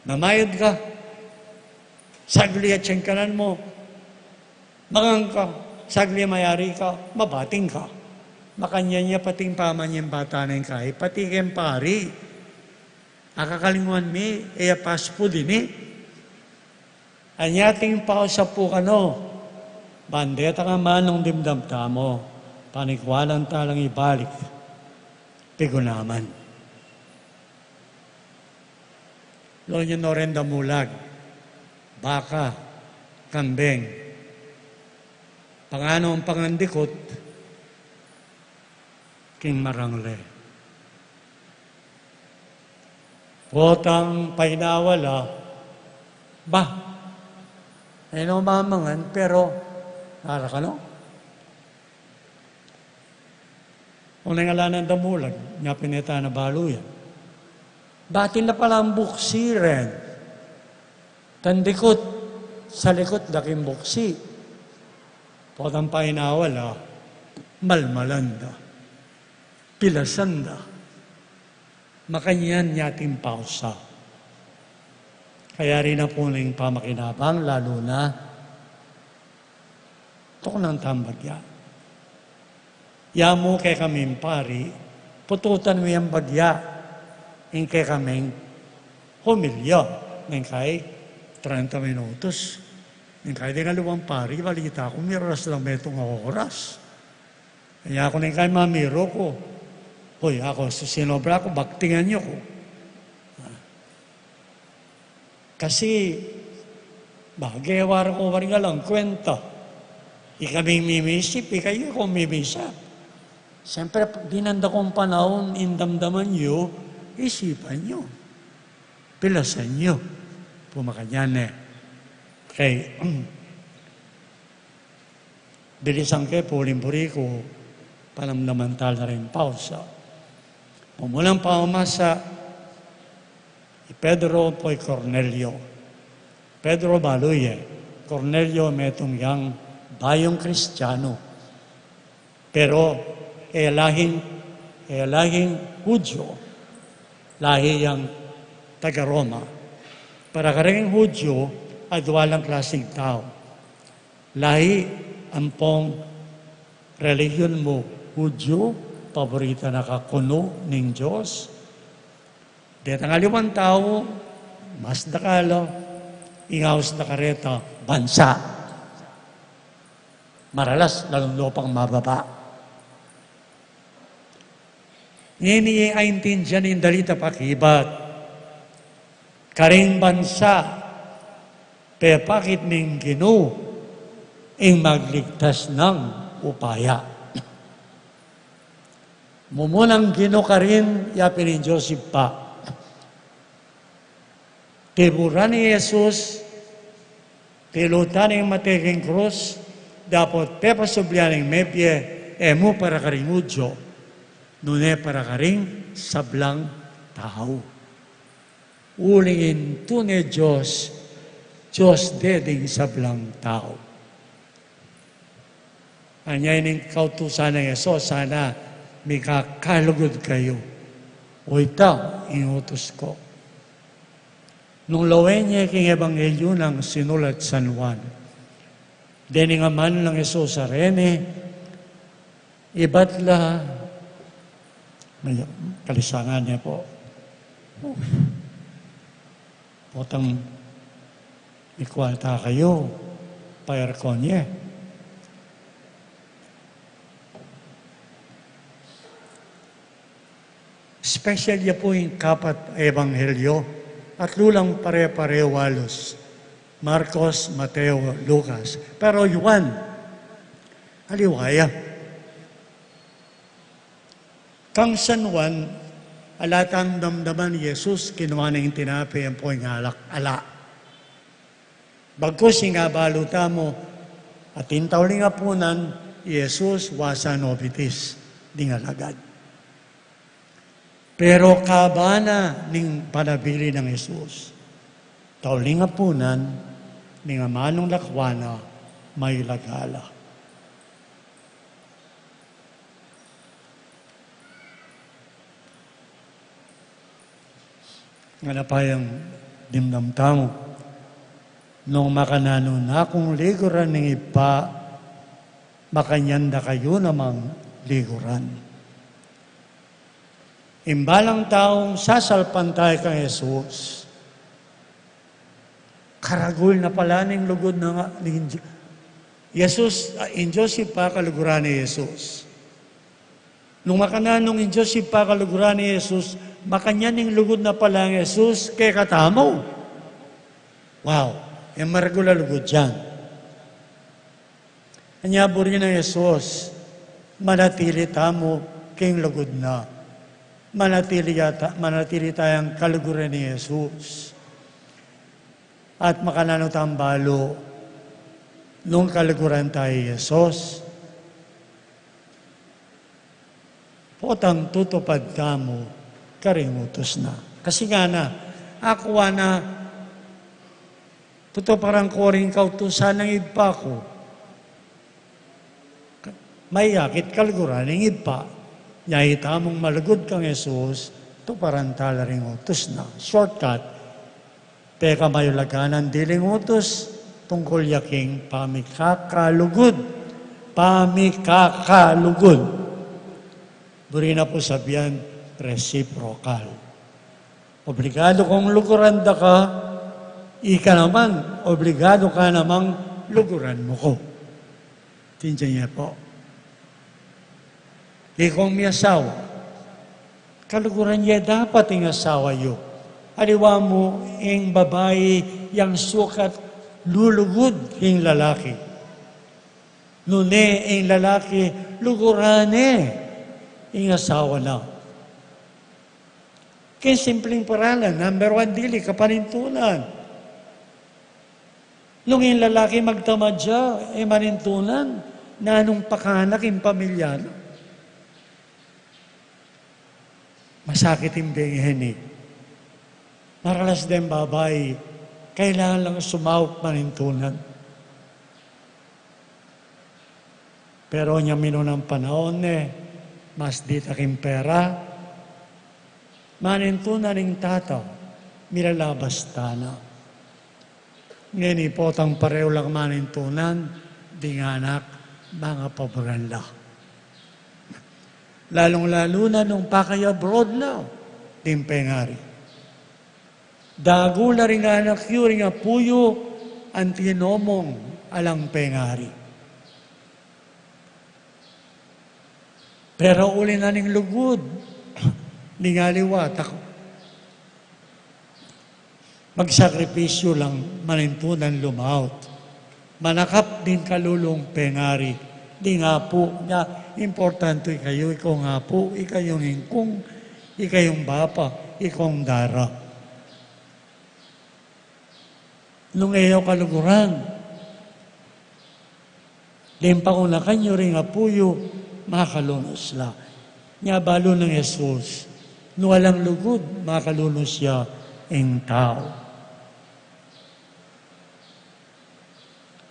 Mamayad ka, sagli atiu ing kanan mu, mangan ka, sagli mayari ka, mabating ka. Makanyan ya pati ing pamanyang bata ning kai, pati keng pari. Akakalingwan mi, e ya fast food ini. Anya ating pausa pu kanu, bang deta ngan manung dimdam tamu, panikwanan ta lang ibalik, pigunaman. Lo niya no ren damulag, baka, kambing, panganu ang pangandikut, king marangle. Potang painawa la, ba, e no mamangan, pero, ara ka no? Nung ala nang damulag, nya pin e ta na balu ya. Batin na pala ing buksi ren. Tandikut, salikut da king buksi. Potang painawa la, malmalan da. Pilasan da. Makanyan ya ating pausa. Kaya rin na pu ning pamakinabang, lalu na tuknang tang bagya. Ya mu kekaming pari, pututan mu yang bagya ing kekaming homilya, neng kai trenta minutos. Neng kai deng aliwang pari, balita ku miraras lang metung a oras. Kaya ku neng kai mamiru ku, "Hoy, aku, sinobra ku, baktingan yu ku." Kasi, bage, wari ku, wari nga lang kwenta. Ikaming mimisip, ikayu ku mimisip. Siyempre, dinan da kung panaun, ing damdaman yu, isipan yu. Pilasan yu. Pamakanyan e. Okay. Bilisan ke pu ring buri ku, panamdaman tala ring pausa. Mumulang pamamasa i Pedro ampo i Cornelio. Pedro balu ye, Cornelio metung yang bayung Kristiano. Pero e lahing, e lahing Hudyo, lahi yang taga Roma. Para karing Hudyo, adwa lang klasing tau. Lahi ampong relihiyon mu Hudyo, paborita na ka kunu ning Dios. Detang aliwang tau, mas dakal, ing aus da kareta, bansa. Maralas, lalung lupang mababa. Ngeni, aintindian ing dalita pakibat. Karing bansa, pepakit ning Ginu ing magligtas nang upaya. Mumunang Ginu karin, ya pin ing Dios Ibpa. Tiburan i Jesus, tilutan ing mate king krus, dapot pepasublian ing mebie, e mu para karing Hudyo, nune para karing sablang tau. Uling ing tune Dios, Dios de ding sablang tau. Anya ining kautusan nang Jesus, sana mikakalugud kayu. O ita ing utus ku. Nung lawen ye king ebanghelyo nang sinulat San Juan, dening amanung nang Jesus a reni, ibat la, may-, kalisangan ye pu. Potang mikwalta kayu, pa-aircon ye. Special ya pu ing kapat a ebanghelyo, atlu lang pare-pareho halos, Marcos, Mateo, Lucas. Pero Juan, aliwa ya. Kang San Juan, ala tang damdaman i Jesus, kinua ne ing tinape ampo ing alak, ala. Bagkus ing abalu tamu, atin tauling apunan i Jesus, wasa no bitis ding alagad. Pero kabang na ning panabilin nang Jesus, tauling apunan ning amanung lakwan na, mailaga la. Ngana pa yang dimdam tamu, nung makananu na kung liguran ning Ibpa, makanyan da kayu namang liguran. Ing balang taung sasalpantay kang Jesus, karagul na pala ning lugud na nga, ning Di-, Jesus, ah, ing Dios Ibpa kaluguran ne i Jesus. Nung makananu nung ing Dios Ibpa kaluguran ne i Jesus, makanyan ing lugud na pala nang Jesus kekatamu. Wow, e maragul a lugud yan. Anya buri nang Jesus, manatili tamu king lugud na. Manatili, yata, manatili tayang kaluguran ni Jesus. At makananu tang balu nung kaluguran tayu ni Jesus? Potang tutupad tamu karing utus na. Kasi ngana, aku, ngana, tutuparan ku ring kautusan ning Ibpa ku. Mayakit kaluguran ning Ibpa. Nya itamung malugud kang Jesus, tuparan tala ring utus na. Shortcut, pekamayulagan na diling utus, tungkul ya king pamikakalugud. Pamikakalugud. Buri na pu sabian, reciprocal. Obligadu kung luguran da ka, ika naman, obligadu ka namang luguran mu ku. Tindian ye pu. Ikong miyasawa, kaluguran ye dapat ing asawa yu. Aliwa mu ing babai yang sukat lulugud king lalaki. Nune ing lalaki, luguran ne ing asawa na. King simpling paralan, number one, dili kapanintunan. Nung ing lalaki magtamad ya, e manintunan, nanung pakanak ing pamilya na? Masakit ing bengi ini. Maralas deng babai, kailangan lang sumaup manintunan. Pero nya minunang panaun ne, mas dita king pera, manintunan ing tata, milalabas tana. Ngeni potang parehu lang manintunan, ding anak, mangapaburan la. Lalung-lalu na nung pakay-abroad la ding pengari. Dagul la ring anak yu, ring apu yu, anti no mung alang pengari. Pero uli na ning lugud ning aliwa, tak-, magsakripisyu lang manintunan lumaut. Manakap ding kalulung pengari, ding apu, nya, importante ikayu, ikong apu, ikayung ingkung, ikayung bapa, ikong dara. Nung e yu kaluguran, ding pangunakan yu ring apu yu, makalunus la. Nya balu nang Jesus, nung alang lugud, makalunus ya ing tau.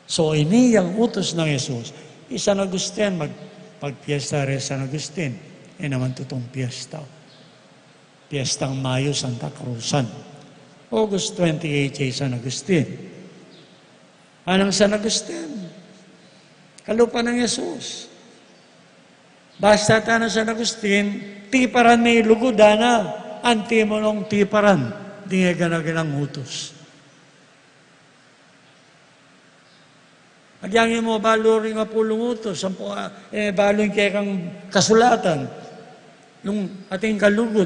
So, ini yang utus nang Jesus. I San Agustin, mag-, magpiesta re San Agustin. E naman tutung piesta. Piestang Mayo, Santa Cruzan. August twenty-eight, ya i San Agustin. Anang San Agustin, kalupa nang Jesus. Basta tana San Agustin, tiparan me ing lugud, ana, anti mu nong tiparan ding e gana-ganang utus. Agyang e mu balu ring apu lung utus, ampo, ah, e balu ing kekang kasulatan, nung atin ka lugud.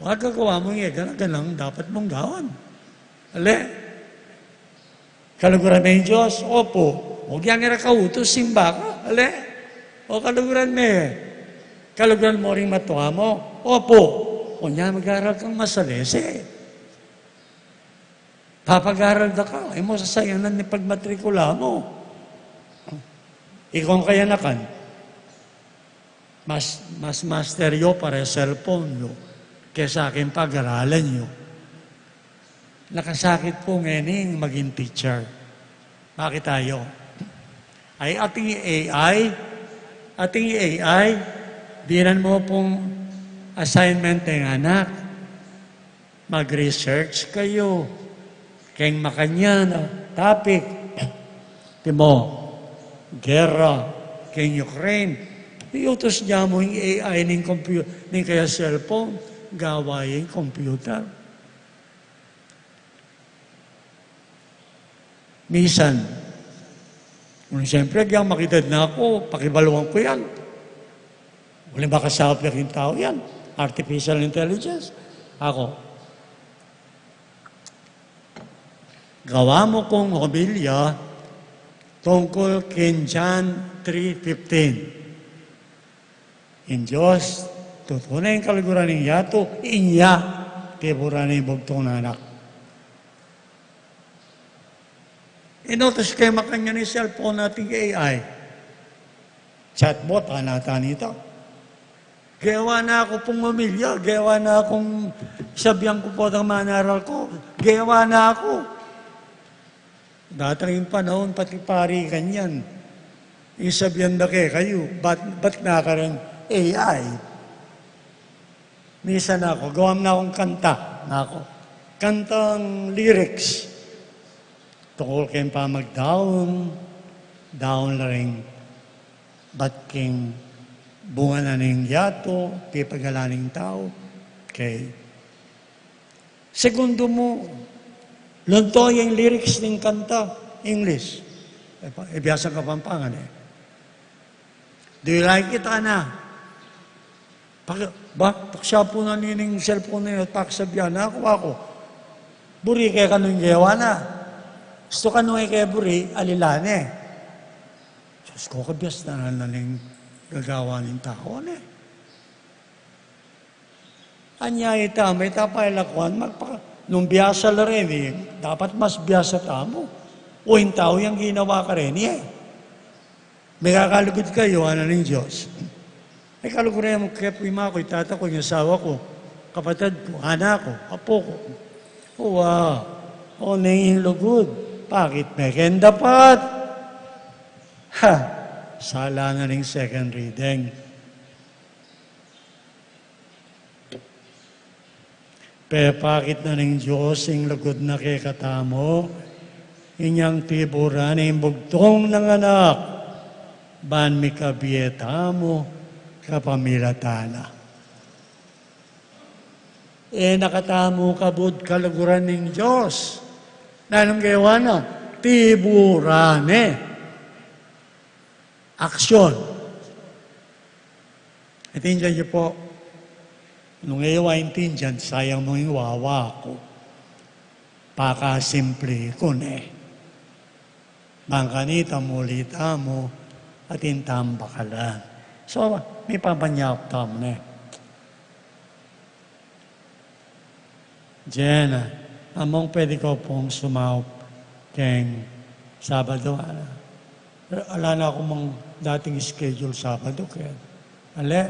Wa, gagawa mu ing e gana-ganang dapat mung gawan. Ale? Kaluguran me ing Dios? Opu. O, agyang e ra kautus, simba ka. Ale? O, kaluguran me. Kaluguran mu ring matua mu? Opu. O, nya mag-aral kang masalese. Papag-aral da ka, e mu sasayangan ing pagmatrikula mu. Ikong kayanakan, mas, mas master yu para cellphone yu kesa king pag-aralan yu. Nakasakit pu ngening maging teacher. Bakit tayo? Ay, ating A I, ating A I, binan mu pung assignment ing anak. Mag-research kayu keng makanyan a topic. Timo, gera keng Ukraine. Iutus ya mu ing A I ning compu-, ning kaya cellphone, gawa ing computer. Misan, nung siyempre, agyang makidad na ku, pakibaluan ku yan. Uling makasaup ya king tau yan. Artificial intelligence. Aku, gawa mu kung homilya tungkul king John three fifteen. Ing Dios Tutu na ing kaluguran ning yatu, inya, tiburan ne ing bugtung nang anak. Inotis ke makanyan ing cellphone nating A I. Chatbot, ana, tanita. Gewa na ku pung umilya, gewa na kung sabian ku pu dang manaral ku, gewa na ku. Datang ing panaun, pati pari kanyan. Ing sabian da kekayu, bat, bat na karin A I. Misan aku, gawan na kung kanta, naku. Kantang lyrics. Tungkul keng pamagdaun, daun la ring bat king bunga na ning yatu, pipagalan ning tau. Okay. Segundo mu, lunto ya ing lyrics ning kanta, English. E, pa-, e, biasang Kapampangan, e. Do you like it, ana? Pak-, ba, paksa pu na nining cellphone na yun, pakisabian na ku, aku. Buri ke kanu ing gewa na. Gustu kanu e ke buri, alilan ne. Diyos ku, kabiasnan na ning gagawan ning tau, ne. Anya ita, mayta pa ila kuan, magpaka-, nung biasa la reni, dapat mas biasa tamu. O ing tau yang ginawa kareni, e. Mikakalugud kayu, ana ning Dios. E, kaluguran mu ke pu, ima ku, i tata ku, ing asawa ku, kapatad ku, anak ku, apu ku. Wa, o, ning lugud, bakit me keng dapat? Ha, sala na ning second reading. Pepakit na ning Dios ing lugud na kekatamu, inyang tiburan ne ing bugtung nang anak, ban mikabie tamu kapamilatan na. E na katamu kabud kaluguran ning Dios. Nanung gewa na? Tiburan ne. Aksyon. Intindian yu pu, nung e yu aintindian, sayang mu ing wawa ku. Pakasimple ku ne. Bang kanita muli tamu, atin tamang bakalan. So, mipapanyap tamu ne. Jenna, among pwede ka pung sumaup keng Sabado, ala. Ala na ku mang dating schedule Sabado, kaya. Ale,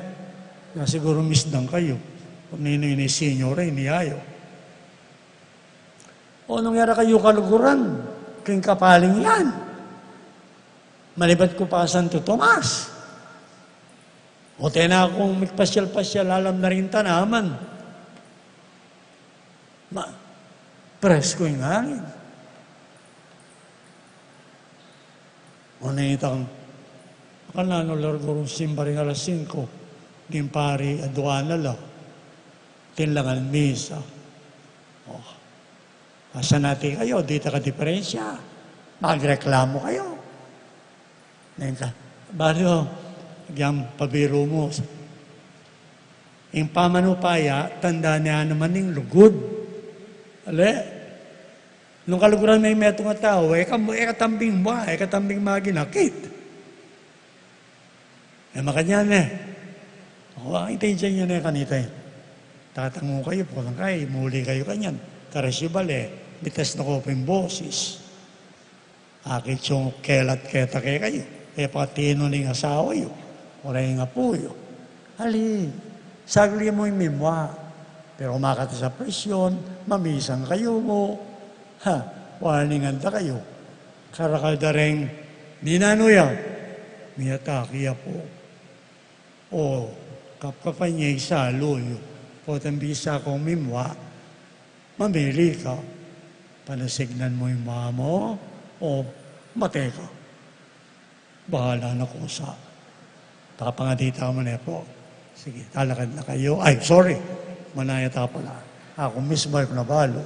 na siguru misdan kayu. Kung ninu ini senior, ini ayu. O nung yara kayu kaluguran, keng kapaling yan. Malibat ku pa Santo Tomas. O tena kung migpasyal-pasyal, alam na ring tanaman. Ma, presko ing angin. O nitang, kananu largu rung simba ring alas singko, ning pari aduana la. Tinlangan misa. O. Asan nati kayu, di ta kadiperensya. Magreklamu kayu. Neng ka, balu, agyang pabiru mu. Ing pamanupaya, tanda ne naman ning lugud. Ale? Nung kaluguran me ing metung a tau, e ka, e ka tambing mua, e ka tambing maginakit. E makanyan ne. O, ang intention yu ne kanita e. Tatangu kayu, pulang kayu, muli kayu kanyan. Karas yu bale, mitas na ku pung boses. Akit yung kelat keta kekayu. E pati nu ning asawa yu, o ring apu yu. Ali, sagli mu ing mimua. Pero makata sa presyon, mamisan kayu mu. Ha, warningan da kayu. Karakal da reng, ninanu ya? Miyatake ya pu. O, kapkapan ye ing salu yu. Potang bisa kung mimua, mamili ka. Panasignan mu ing mimua mu, o mate ka. Bahala na kusa. Papangadi tamu ne pu. Sige, talakad na kayu. Ay, sorry. Manaya ta pala. Aku mismu e ku na balu.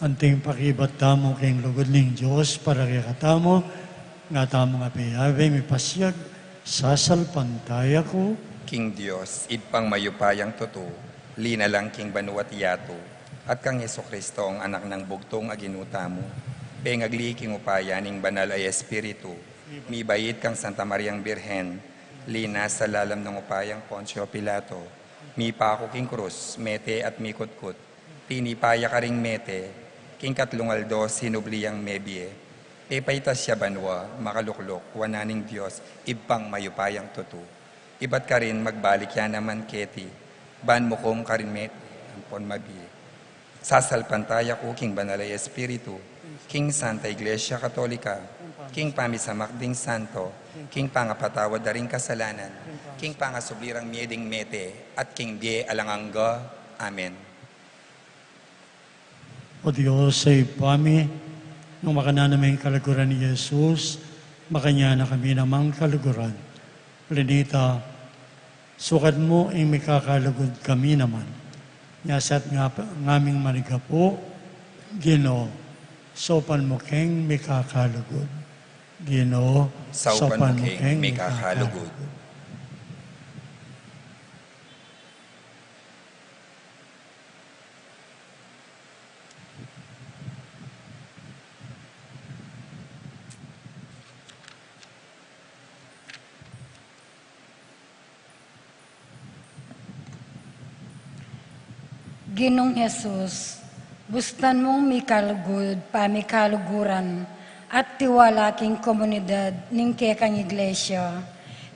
Anting pakibat tamu king lugud ning Dios para kekatamu, nga tamu nga peyabeng mipasiag, sasalpantaya ku king Dios, Ibpang mayupayang tutu, linalang king banua't yatu, at kang Jesucristo, ang Anak nang bugtung a Ginu tamu, pengagli king upaya ning Banal a Espiritu, mibait kang Santa Mariang Birhen, linas sa lalam ning upayang Poncio Pilato, mipaku king krus, mete at mikutkut, tinipa ya karing mete, king katlung aldo sinubli yang mebie, pepaitas ya banua, makalukluk wanan ning Dios, Ibpang mayupayang tutu. Ibat karin magbalik ya naman keti, ban mukum karing mete ampon mabie. Sasalpantaya ku king Banal a Espiritu, king Santa Iglesia Katolika, king pamisamak ding santo, king pangapatawad da ring kasalanan, king pangasubli rang mie ding mete, at king bie alang angga. Amen. O Dios, Ibpa mi, nung makananu mi ing kaluguran nang Jesus, makanyan na kami nang kaluguran. Uli na nita, sukat mu ing mikakalugud kami naman. Nya sa ngaming manigapu, Ginu, saupan mu keng mikakalugud. Ginu, saupan mu keng mikakalugud. Ginung Jesus, bustan mung mikalugud pamikaluguran at tiwala king komunidad ning kekang Iglesia,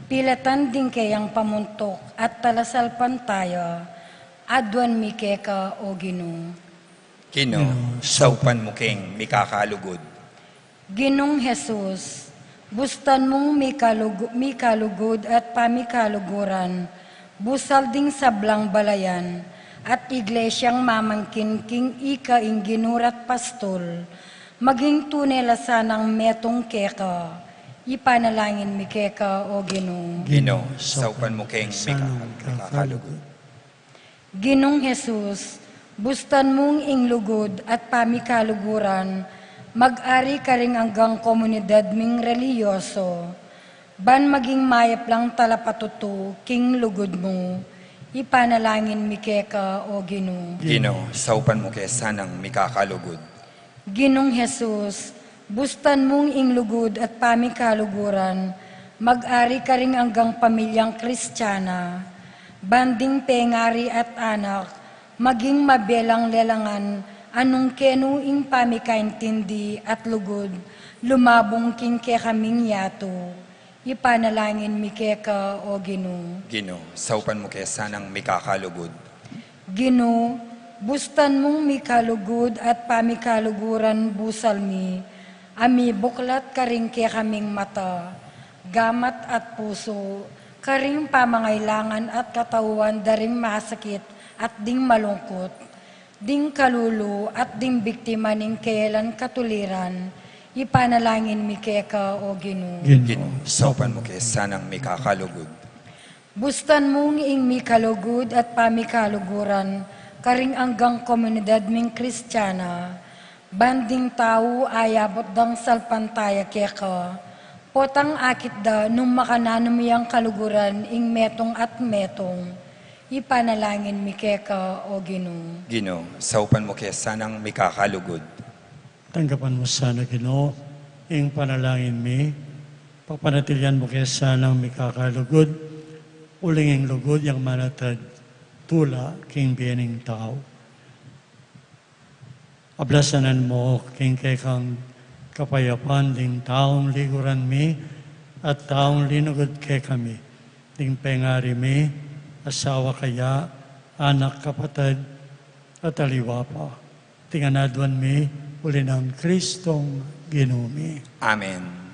pilatan ding keyang pamuntuk at talasalpantaya, aduan mi keka, o Ginu. Ginu, saupan mu keng mikakalugud. Ginung Jesus, bustan mung mikalugu-, mikalugud at pamikaluguran, busal ding sablang balayan, at iglesiang mamangkin king ika ing Ginu at Pastul, maging tune la sanang metung keka, ipanalangin mi keka, o Ginu. Ginu, saupan mu keng mika-, mikakalugud. Ginung Jesus, bustan mung ing lugud at pamikaluguran, mag-ari karing anggang komunidad ming relihiyoso, ban maging mayap lang talapatutu king lugud mu, ipanalangin mi keka, o Ginu. Ginu, saupan mu ke sanang mikakalugud. Ginung Jesus, bustan mung ing lugud at pamikaluguran, mag-ari karing anggang pamilyang Kristiana, ban ding pengari at anak, maging mabelang lelangan, anung kenu ing pamikaintindi at lugud, lumabung king kekaming yatu. Ipanalangin mi keka, o Ginu. Ginu, saupan mu ke sanang mikakalugud. Ginu, bustan mung mikalugud at pamikaluguran busal mi, a mibuklat karing kekaming mata, gamat at pusu, karing pamangailangan at katauan da ring masakit at ding malungkut, ding kalulu at ding biktima ning kayalan katuliran, ipanalangin mi keka, o Ginu. Ginu, saupan mu ke sanang mikakalugud. Bustan mung ing mikalugud at pamikaluguran karing anggang komunidad ming Kristiana, ban ding tau ayabut dang salpantaya keka, potang akit da nung makananu mi yang kaluguran ing metung at metung, ipanalangin mi keka, o Ginu. Ginu, saupan mu ke sanang mikakalugud. Tanggapan mu sana, Ginu, ing panalangin mi, papanatilian mu ke sanang mikakalugud, uling ing lugud yang manatad tula king bie ning tau. Ablasanan mu king kekang kapayapan ding taung liguran mi at taung linugud kekami, ding pengari mi, asawa kaya, anak, kapatad, at aliwa pa. Iti ngan aduan mi uli nang Kristong Ginu mi. Amen.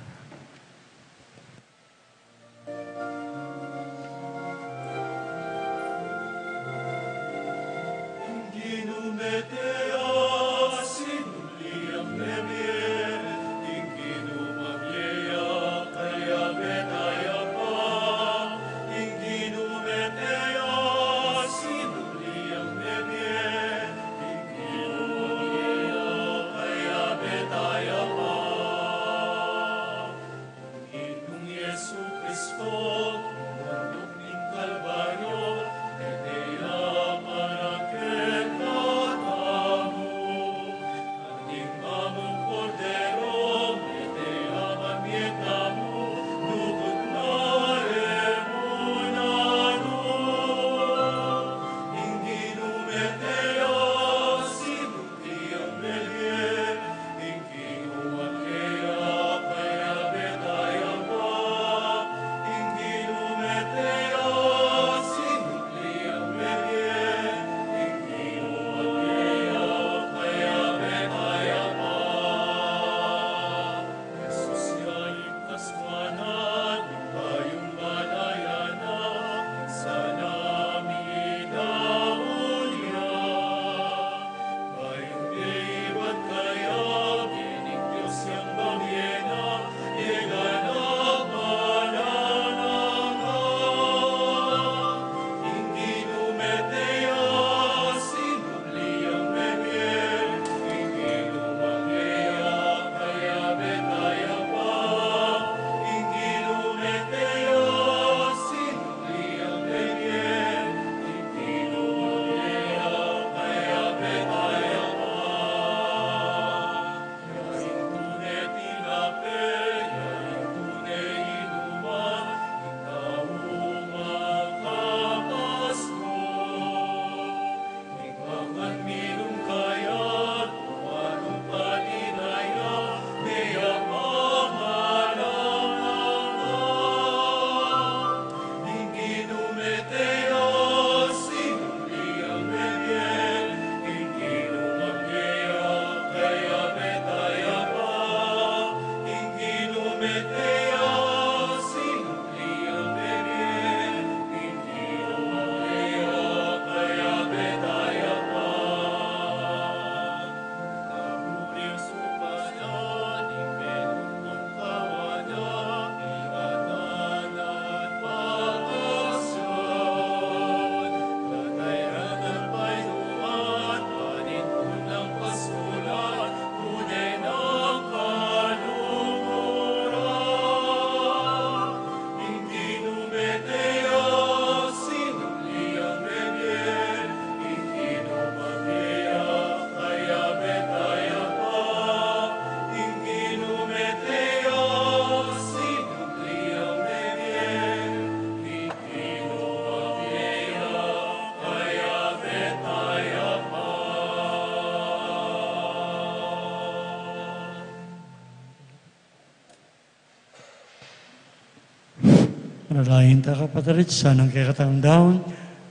Lain ta kapatad, sanang kekatang daun,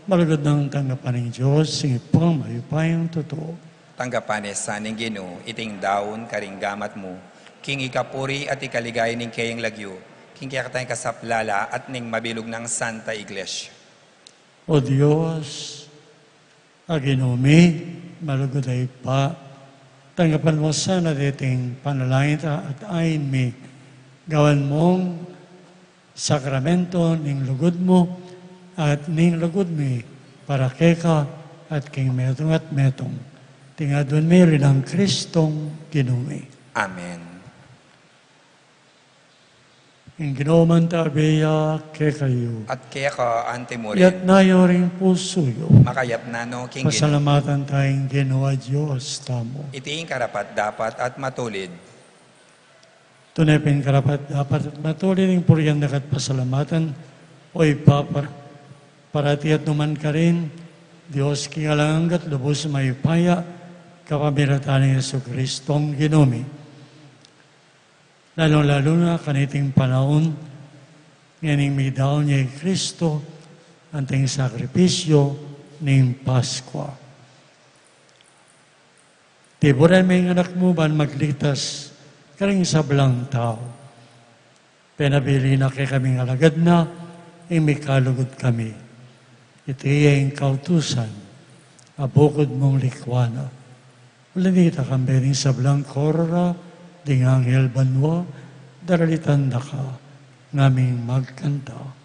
malugud nang tanggapan ning Dios, ing Ibpang mayupayang tutu. Tanggapan na sa ning Ginu iting daun karing gamat mu, king ikapuri at ikaligaya ning keyang lagyu, king kekatang ikasaplala at ning mabilug nang Santa Iglesia. O Dios, a Ginu mi, malugud a Ibpa, tanggapan mu sana deting panalangin ta at ain mi, gawan mung sakramento ning lugud mu at ning lugud mi para keka at king metung at metung. Iti ngan aduan mi uli nang Kristong Ginu mi. Amen. Ing Ginu mantabe ya kekayu. At keka anti mu rin. Iyatas yu ring pusu yu. Makayatas no king Ginu. Pasalamatan taya ing Ginu a Dios tamu. Iti ing karapat-dapat at matulid. Tune pin karapat-dapat at matulid ing purian daka at pasalamatan, o Ibpa, par-, parati at nukarin man, Dios king alang angga at lubus mayupaya, kapamilatan nang Jesucristong Ginu mi. Lalung-lalu na kaniting panaun, ngening midaun ya i Kristo, anting sakripisyu ning Paskua. Tiburan me ing Anak mu ban magligtas karing sablang tau. Penabilin na kekaming alagad na, ing mikalugud kami. Iti ya ing kautusan a bukud mung likwan na. Uli na nita, kambe ning sablang korora, ding anghel banua, daralitan da ka, ngaming magkanta.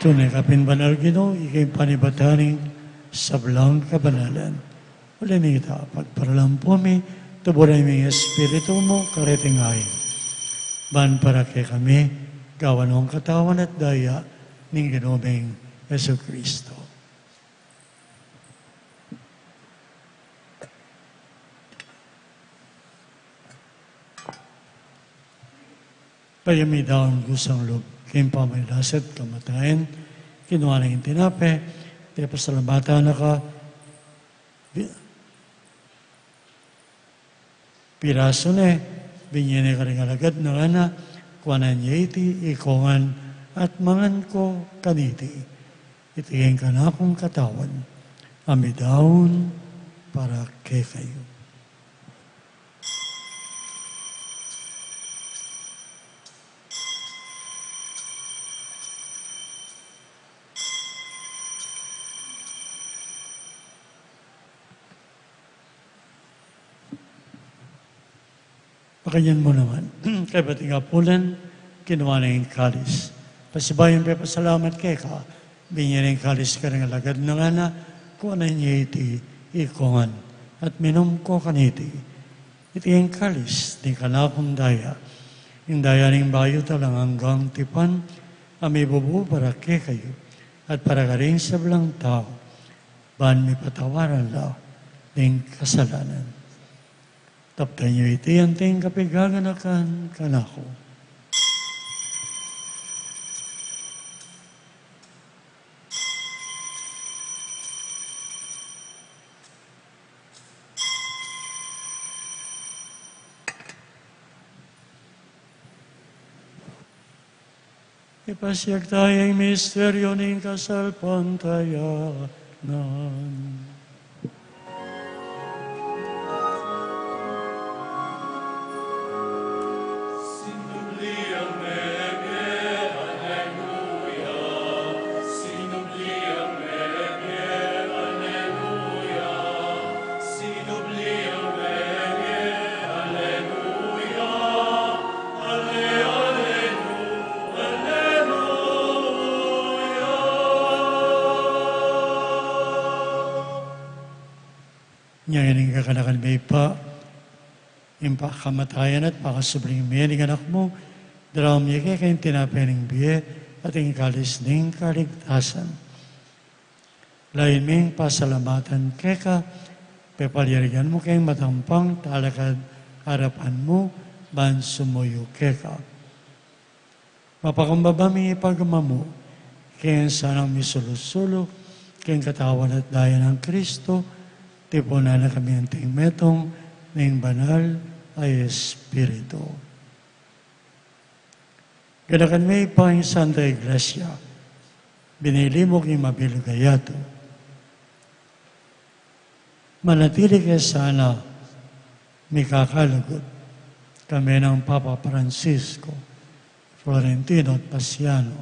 Tune ka pin banal, Ginu, ika ing panibatan ning sablang kabanalan. Uli na nita, pagparalan pu mi, tuburan mu ing Espiritu mu kareting ain, ban para kekami gawan nong katawan at daya ning Ginu ming Jesucristo. Payami daun kusang lub king pamagkasakit at kamatayan, kinua ne ing tinape, pasalamatan na ka, bi-, pirasu ne, binie ne karing alagad na, ngana, kuanan ye iti, ikayu ngan, at mangan kayu kaniti. Iti ing kanakung katawan, a midaun para kekayu. Makanyan mu naman, kaybat ing apunan, kinua ne ing kalis. Pasibayu yang pepasalamat keka, binie ne ing kalis karing alagad na ngana, kuanan ye iti ikongan, at minum ko kaniti. Iti ing kalis ning kanakung daya, ing daya ning bayu at alang anggang tipan, a mibubu para kekayu, at para karing sablang tau, ban mipatawaran la ning kasalanan. Taptan yu iti anting kapigaganakan kanaku. Ipasiag taya ing misteryu ning kasalpantayanan. Nya ining kekanakan mi pa, ing pakamatayan at pakasubling mie ning anak mu, daraun mi keka ing tinape ning bie at ing kalis ning kaligtasan. Lain ming pasalamatan keka, pepalyarigan mu keng matampang talakad arapan mu, ban sumuyu keka. Mapakumbaba mi ing pagmamung keng sanang misulu-sulu keng katawan at daya nang Kristo, tipunan na kami anting metung ning Banal a Espiritu. Ganakan mi pa ing Santa Iglesia, binili mu king mabilug a yatu. Manatili ke sana mikakalugud, kambe nang Papa Francisco, Florentino at Pasiano,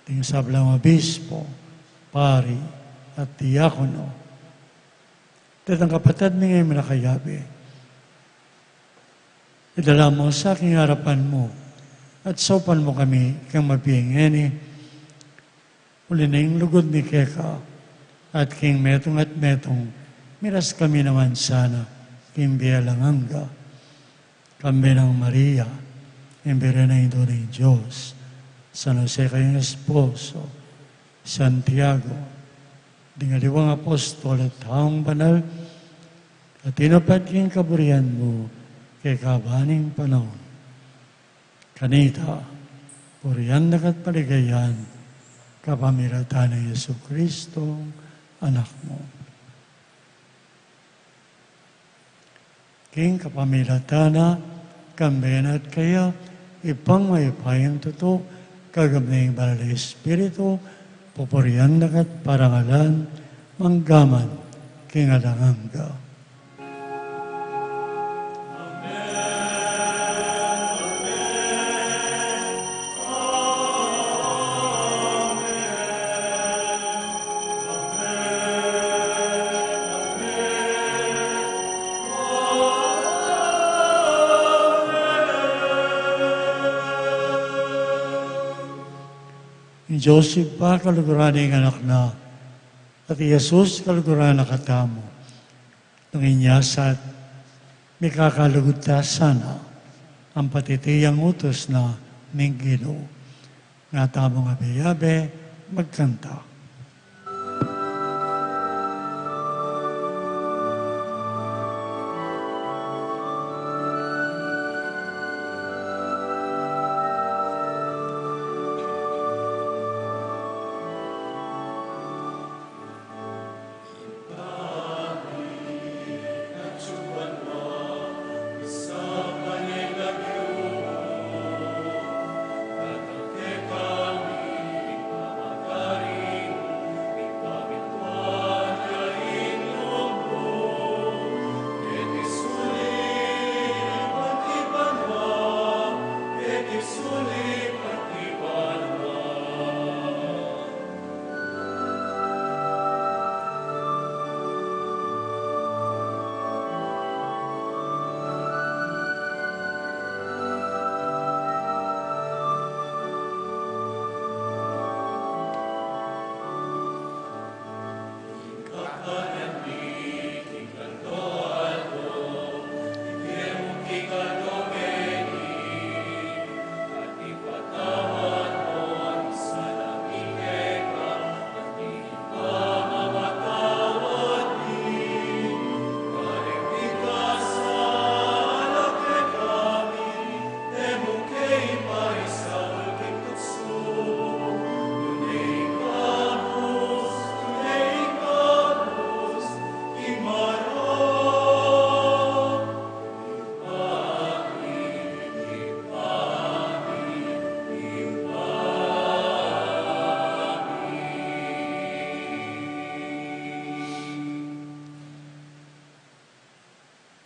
ding sablang obispo, pari, at diakono, detang kapatad mi ngan makayabe. Idala mu sa king arapan mu, at saupan mu kami keng mabie ngeni, uli na ing lugud mi keka, at king metung at metung, miras kami naman sana king bie alang angga. Kambe nang Maria, ing Birhen a Indu ning Dios, San Jose kayang esposo, Santiago, ding aliwang apostol at taung banal, a tinupad king kaburian mu keka ban ning panaun. Kanita, purian daka at paligayan, kapamilatan nang Jesucristo, Anak mu. King kapamilatan na, kambe na at kaya, Ibpang mayupayang tutu, kagab ning Banal a Espiritu, pupurian daka at parangalan, manggaman king alang angga. Ing Dios Ibpa kaluguran na ing Anak na, at i Jesus kaluguran na katamu. Nung inya sa, mikakalugud ta sana, ampo iti yang utus na ning Ginu. Nga tamung abe-abe, magkanta.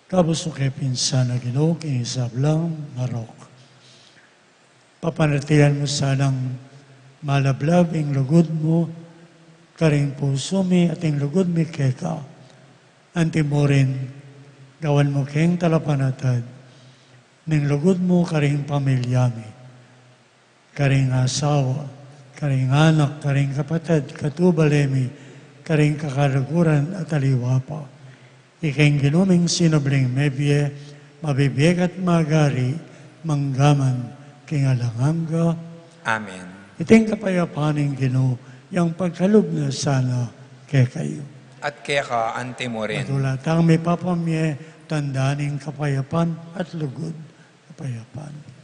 Kabus mu ke pin sana, Ginu, king sablang marok. Papanatilian mu sanang malablab ing lugud mu karing pusu mi at ing lugud mi keka. Anti mu rin, gawan mu keng talapanatag ning lugud mu karing pamilya mi, karing asawa, karing anak, karing kapatad, katutuban mi, karing kakaluguran at aliwa pa. Ikeng Ginu ming sinubling mebie, mabibie ka't magari, mangga man king alang angga. Amen. Iting kapayapan ning Ginu, yang pagkalub na sana kekayu. At keka anti mu rin. At ula tang mipapamie, tanda ning kapayapan at lugud. Kapayapan.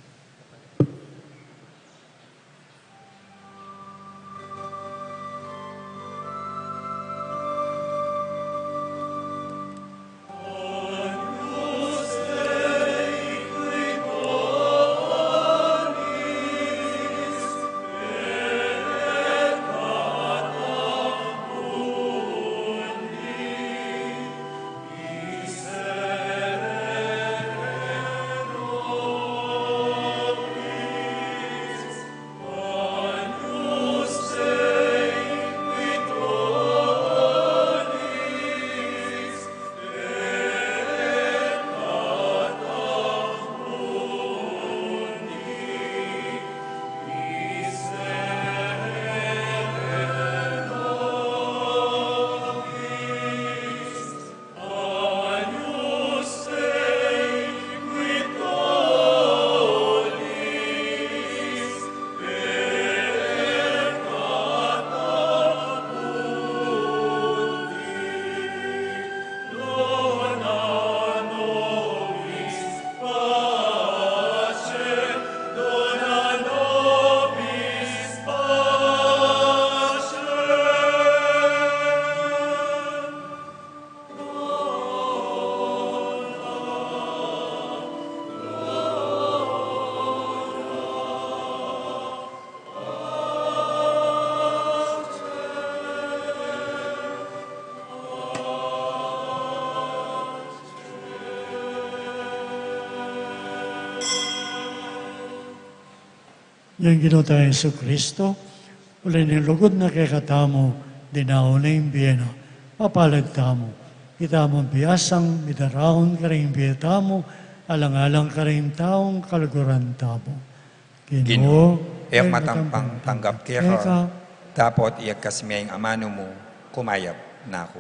Yang Ginu tang Jesucristo, uli ning lugud na kekatamu, dinaun na ing bie na, papalad tamu. Itamu biasang midaraun karing bie tamu, alang-alang karing taung kaluguran tamu. Ginu, e ku matampang tanggap keka, dapot iyagkas me ing amanu mu, kumayap na ku.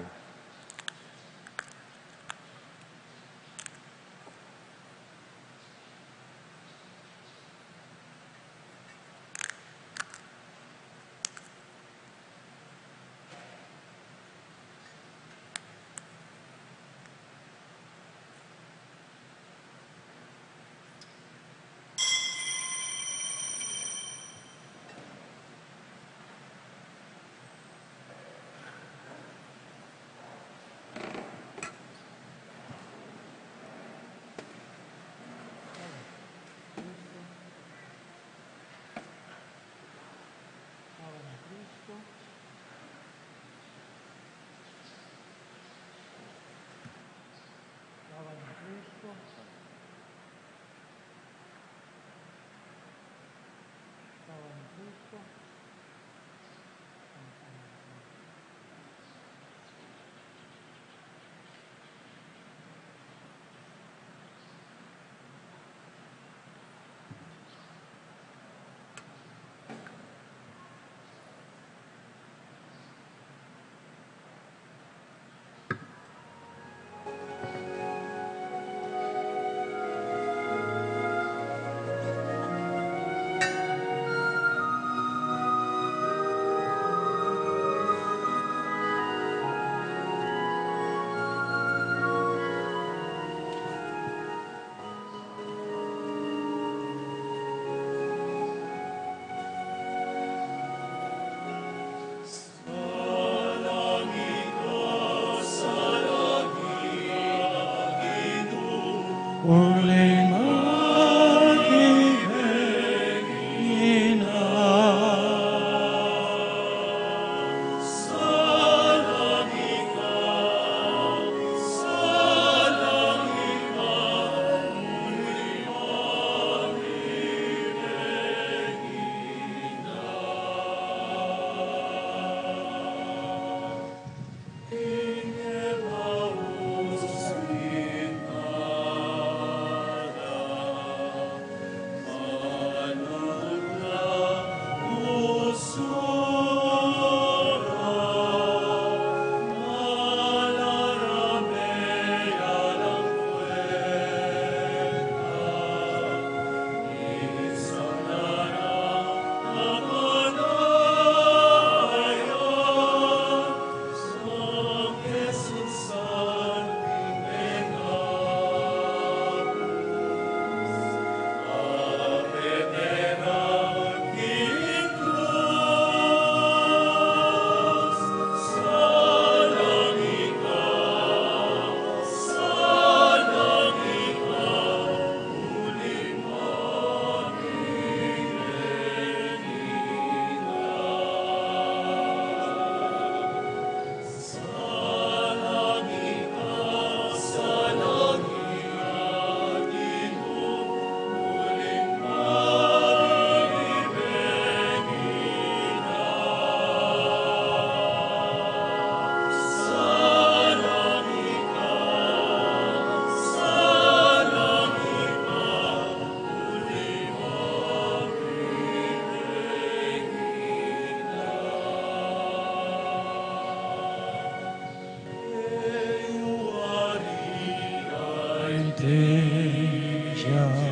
Salangika,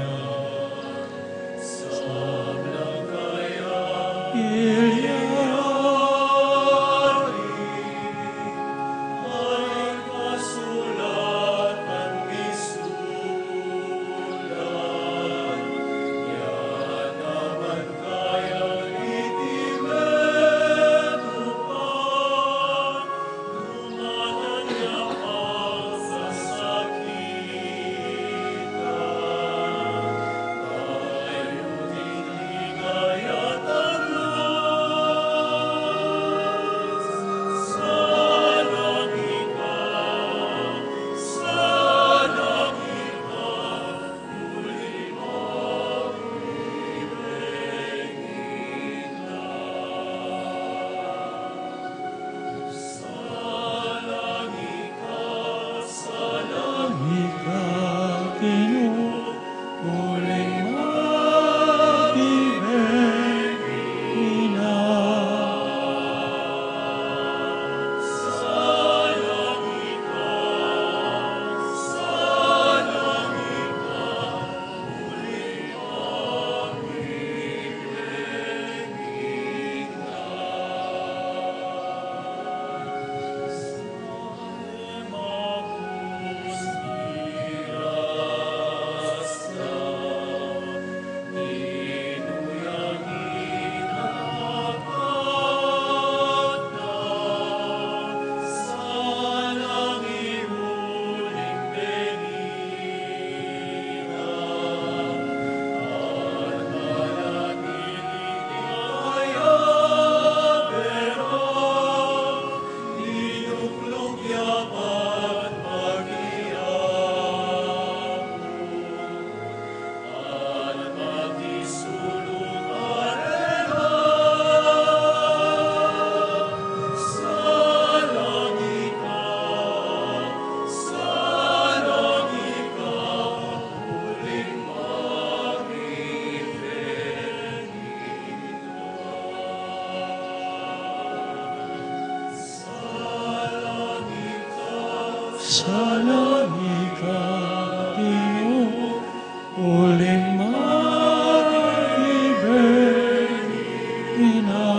Ginung uling magibeng ina. Salangika, salangika, uling magibeng ina.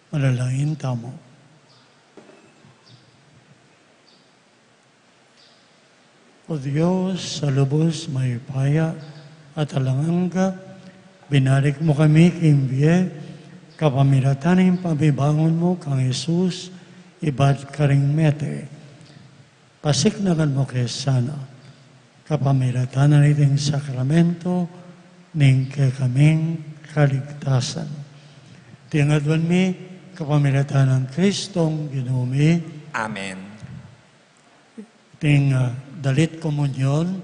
Manalangin tamu. O Dios, a lubus mayupaya at alang angga, binalik mu kami king bie kapamilatan ning pamibangun mu kang Jesus, ibat karing mete. Pasiknangan mu ke sana kapamilatan na niting sakramento ning kekaming kaligtasan. Iti ing aduan mi kapamilatan nang Kristong Ginu mi. Amen. Iti ing, ah, dalit komunyon,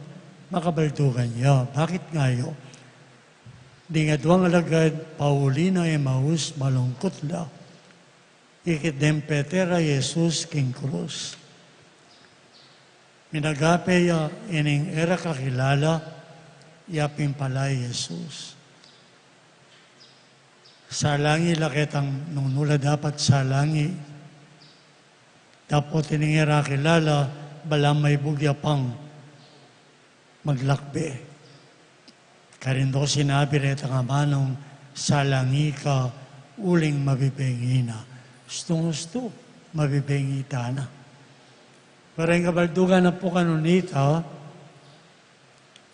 makabaldugan ya. Bakit nga yu? Ding aduang alagad pauli na Emaus, malungkut la. Ikit deng peter a Jesus king krus. Minagape ya ining e ra kakilala, ya pin pala i Jesus. Salangi la ketang nung nu la dapat salangi. Dapot ining e ra kilala, balamu maibugya pang maglakbe. Karin do sinabi retang amanung, salangi ka uling mabibengi na. Ustung-ustu, mabibengi tana. Pero ing kabaldugan na pu kanita,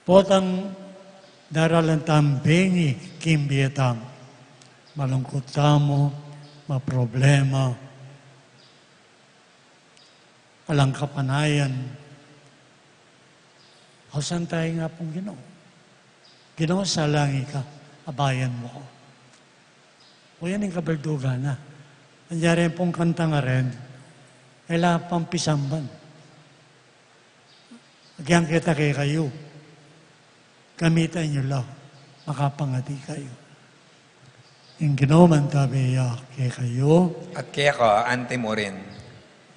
potang daralan tang bengi king bie tamu. Malungkut tamu, maproblema, alang kapanayan. Ausan taya ing Apung Ginu. Ginu, salangi ka, abayan mu ku. O yan ing kabaldugan na. Anyari pung kantang aren, e la pang pisamban. Agyang keta kekayu, gamitan yu la, makapangadi kayu. Ing Ginu mantabe ya kekayu. At keka antimurin.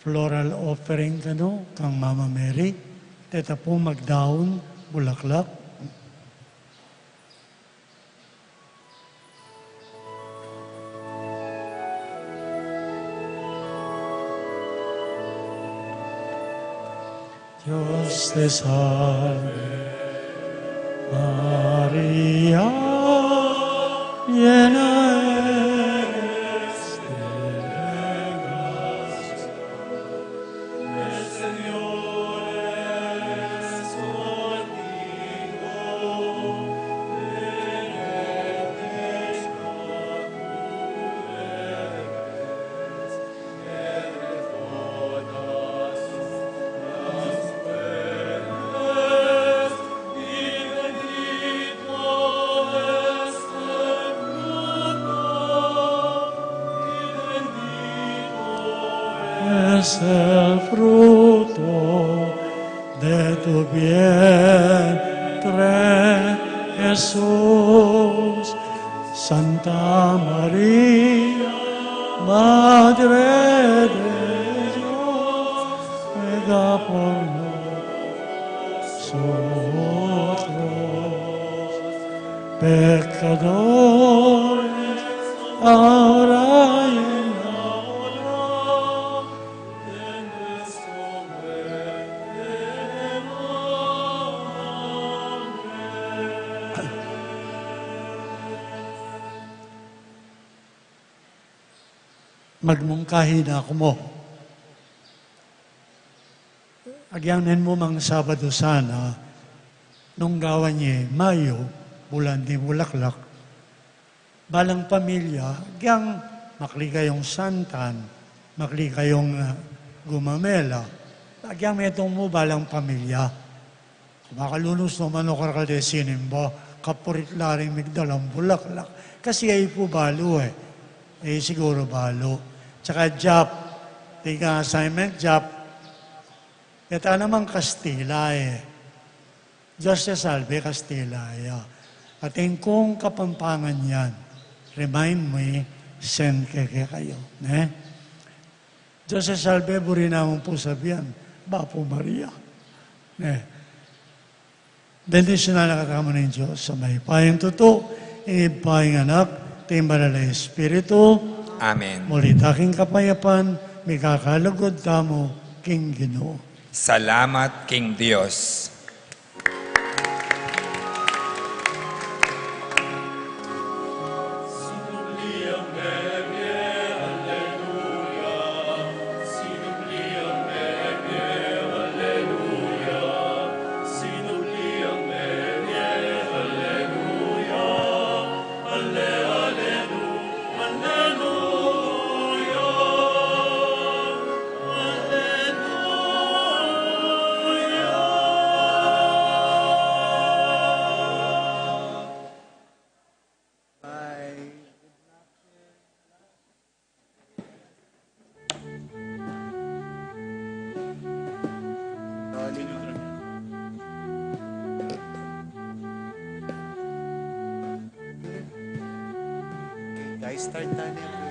Floral offering kanu kang Mama Mary, teta pung magdaun bulaklak. Dios te salve, María, llena eres de gracia, el Señor es contigo, bendita tú eres entre todas las mujeres, y bendito es el fruto, y bendito es el fruto de tu vientre, Jesús. Santa María, Madre de Dios, ruega por nosotros pecadores, ahora y en la hora de nuestra muerte. Amén. Magmungkahi na ku mu. Agyang nen mu mang Sabadu sana, nung gawan ye Mayo, bulan ning bulaklak, balang pamilya, agyang makli kayung santan, makli kayung, ah, gumamela, agyang metung mu balang pamilya. Kumakalunus naman o karakal de sinimba, kapurit la ring migdalang bulaklak. Kasi e pu balu e. E siguru balu. Tsaka Jap, ing assignment, Jap, e ta naman Kastila e. Dios te salve, Kastila ya. Atin kung Kapampangan yan, remind me, send ke kekayu, ne? Dios te salve, buri namu pung sabian, Bapu Maria. Ne? Bendisyunan na katamu ning Dios a mayupayang tutu, ing Ibpa, ing Anak, at ing Banal a Espiritu. Amen. Muli ta king kapayapan, mikakalugud tamu king Ginu. Salamat king Dios. Guys, start tayo na.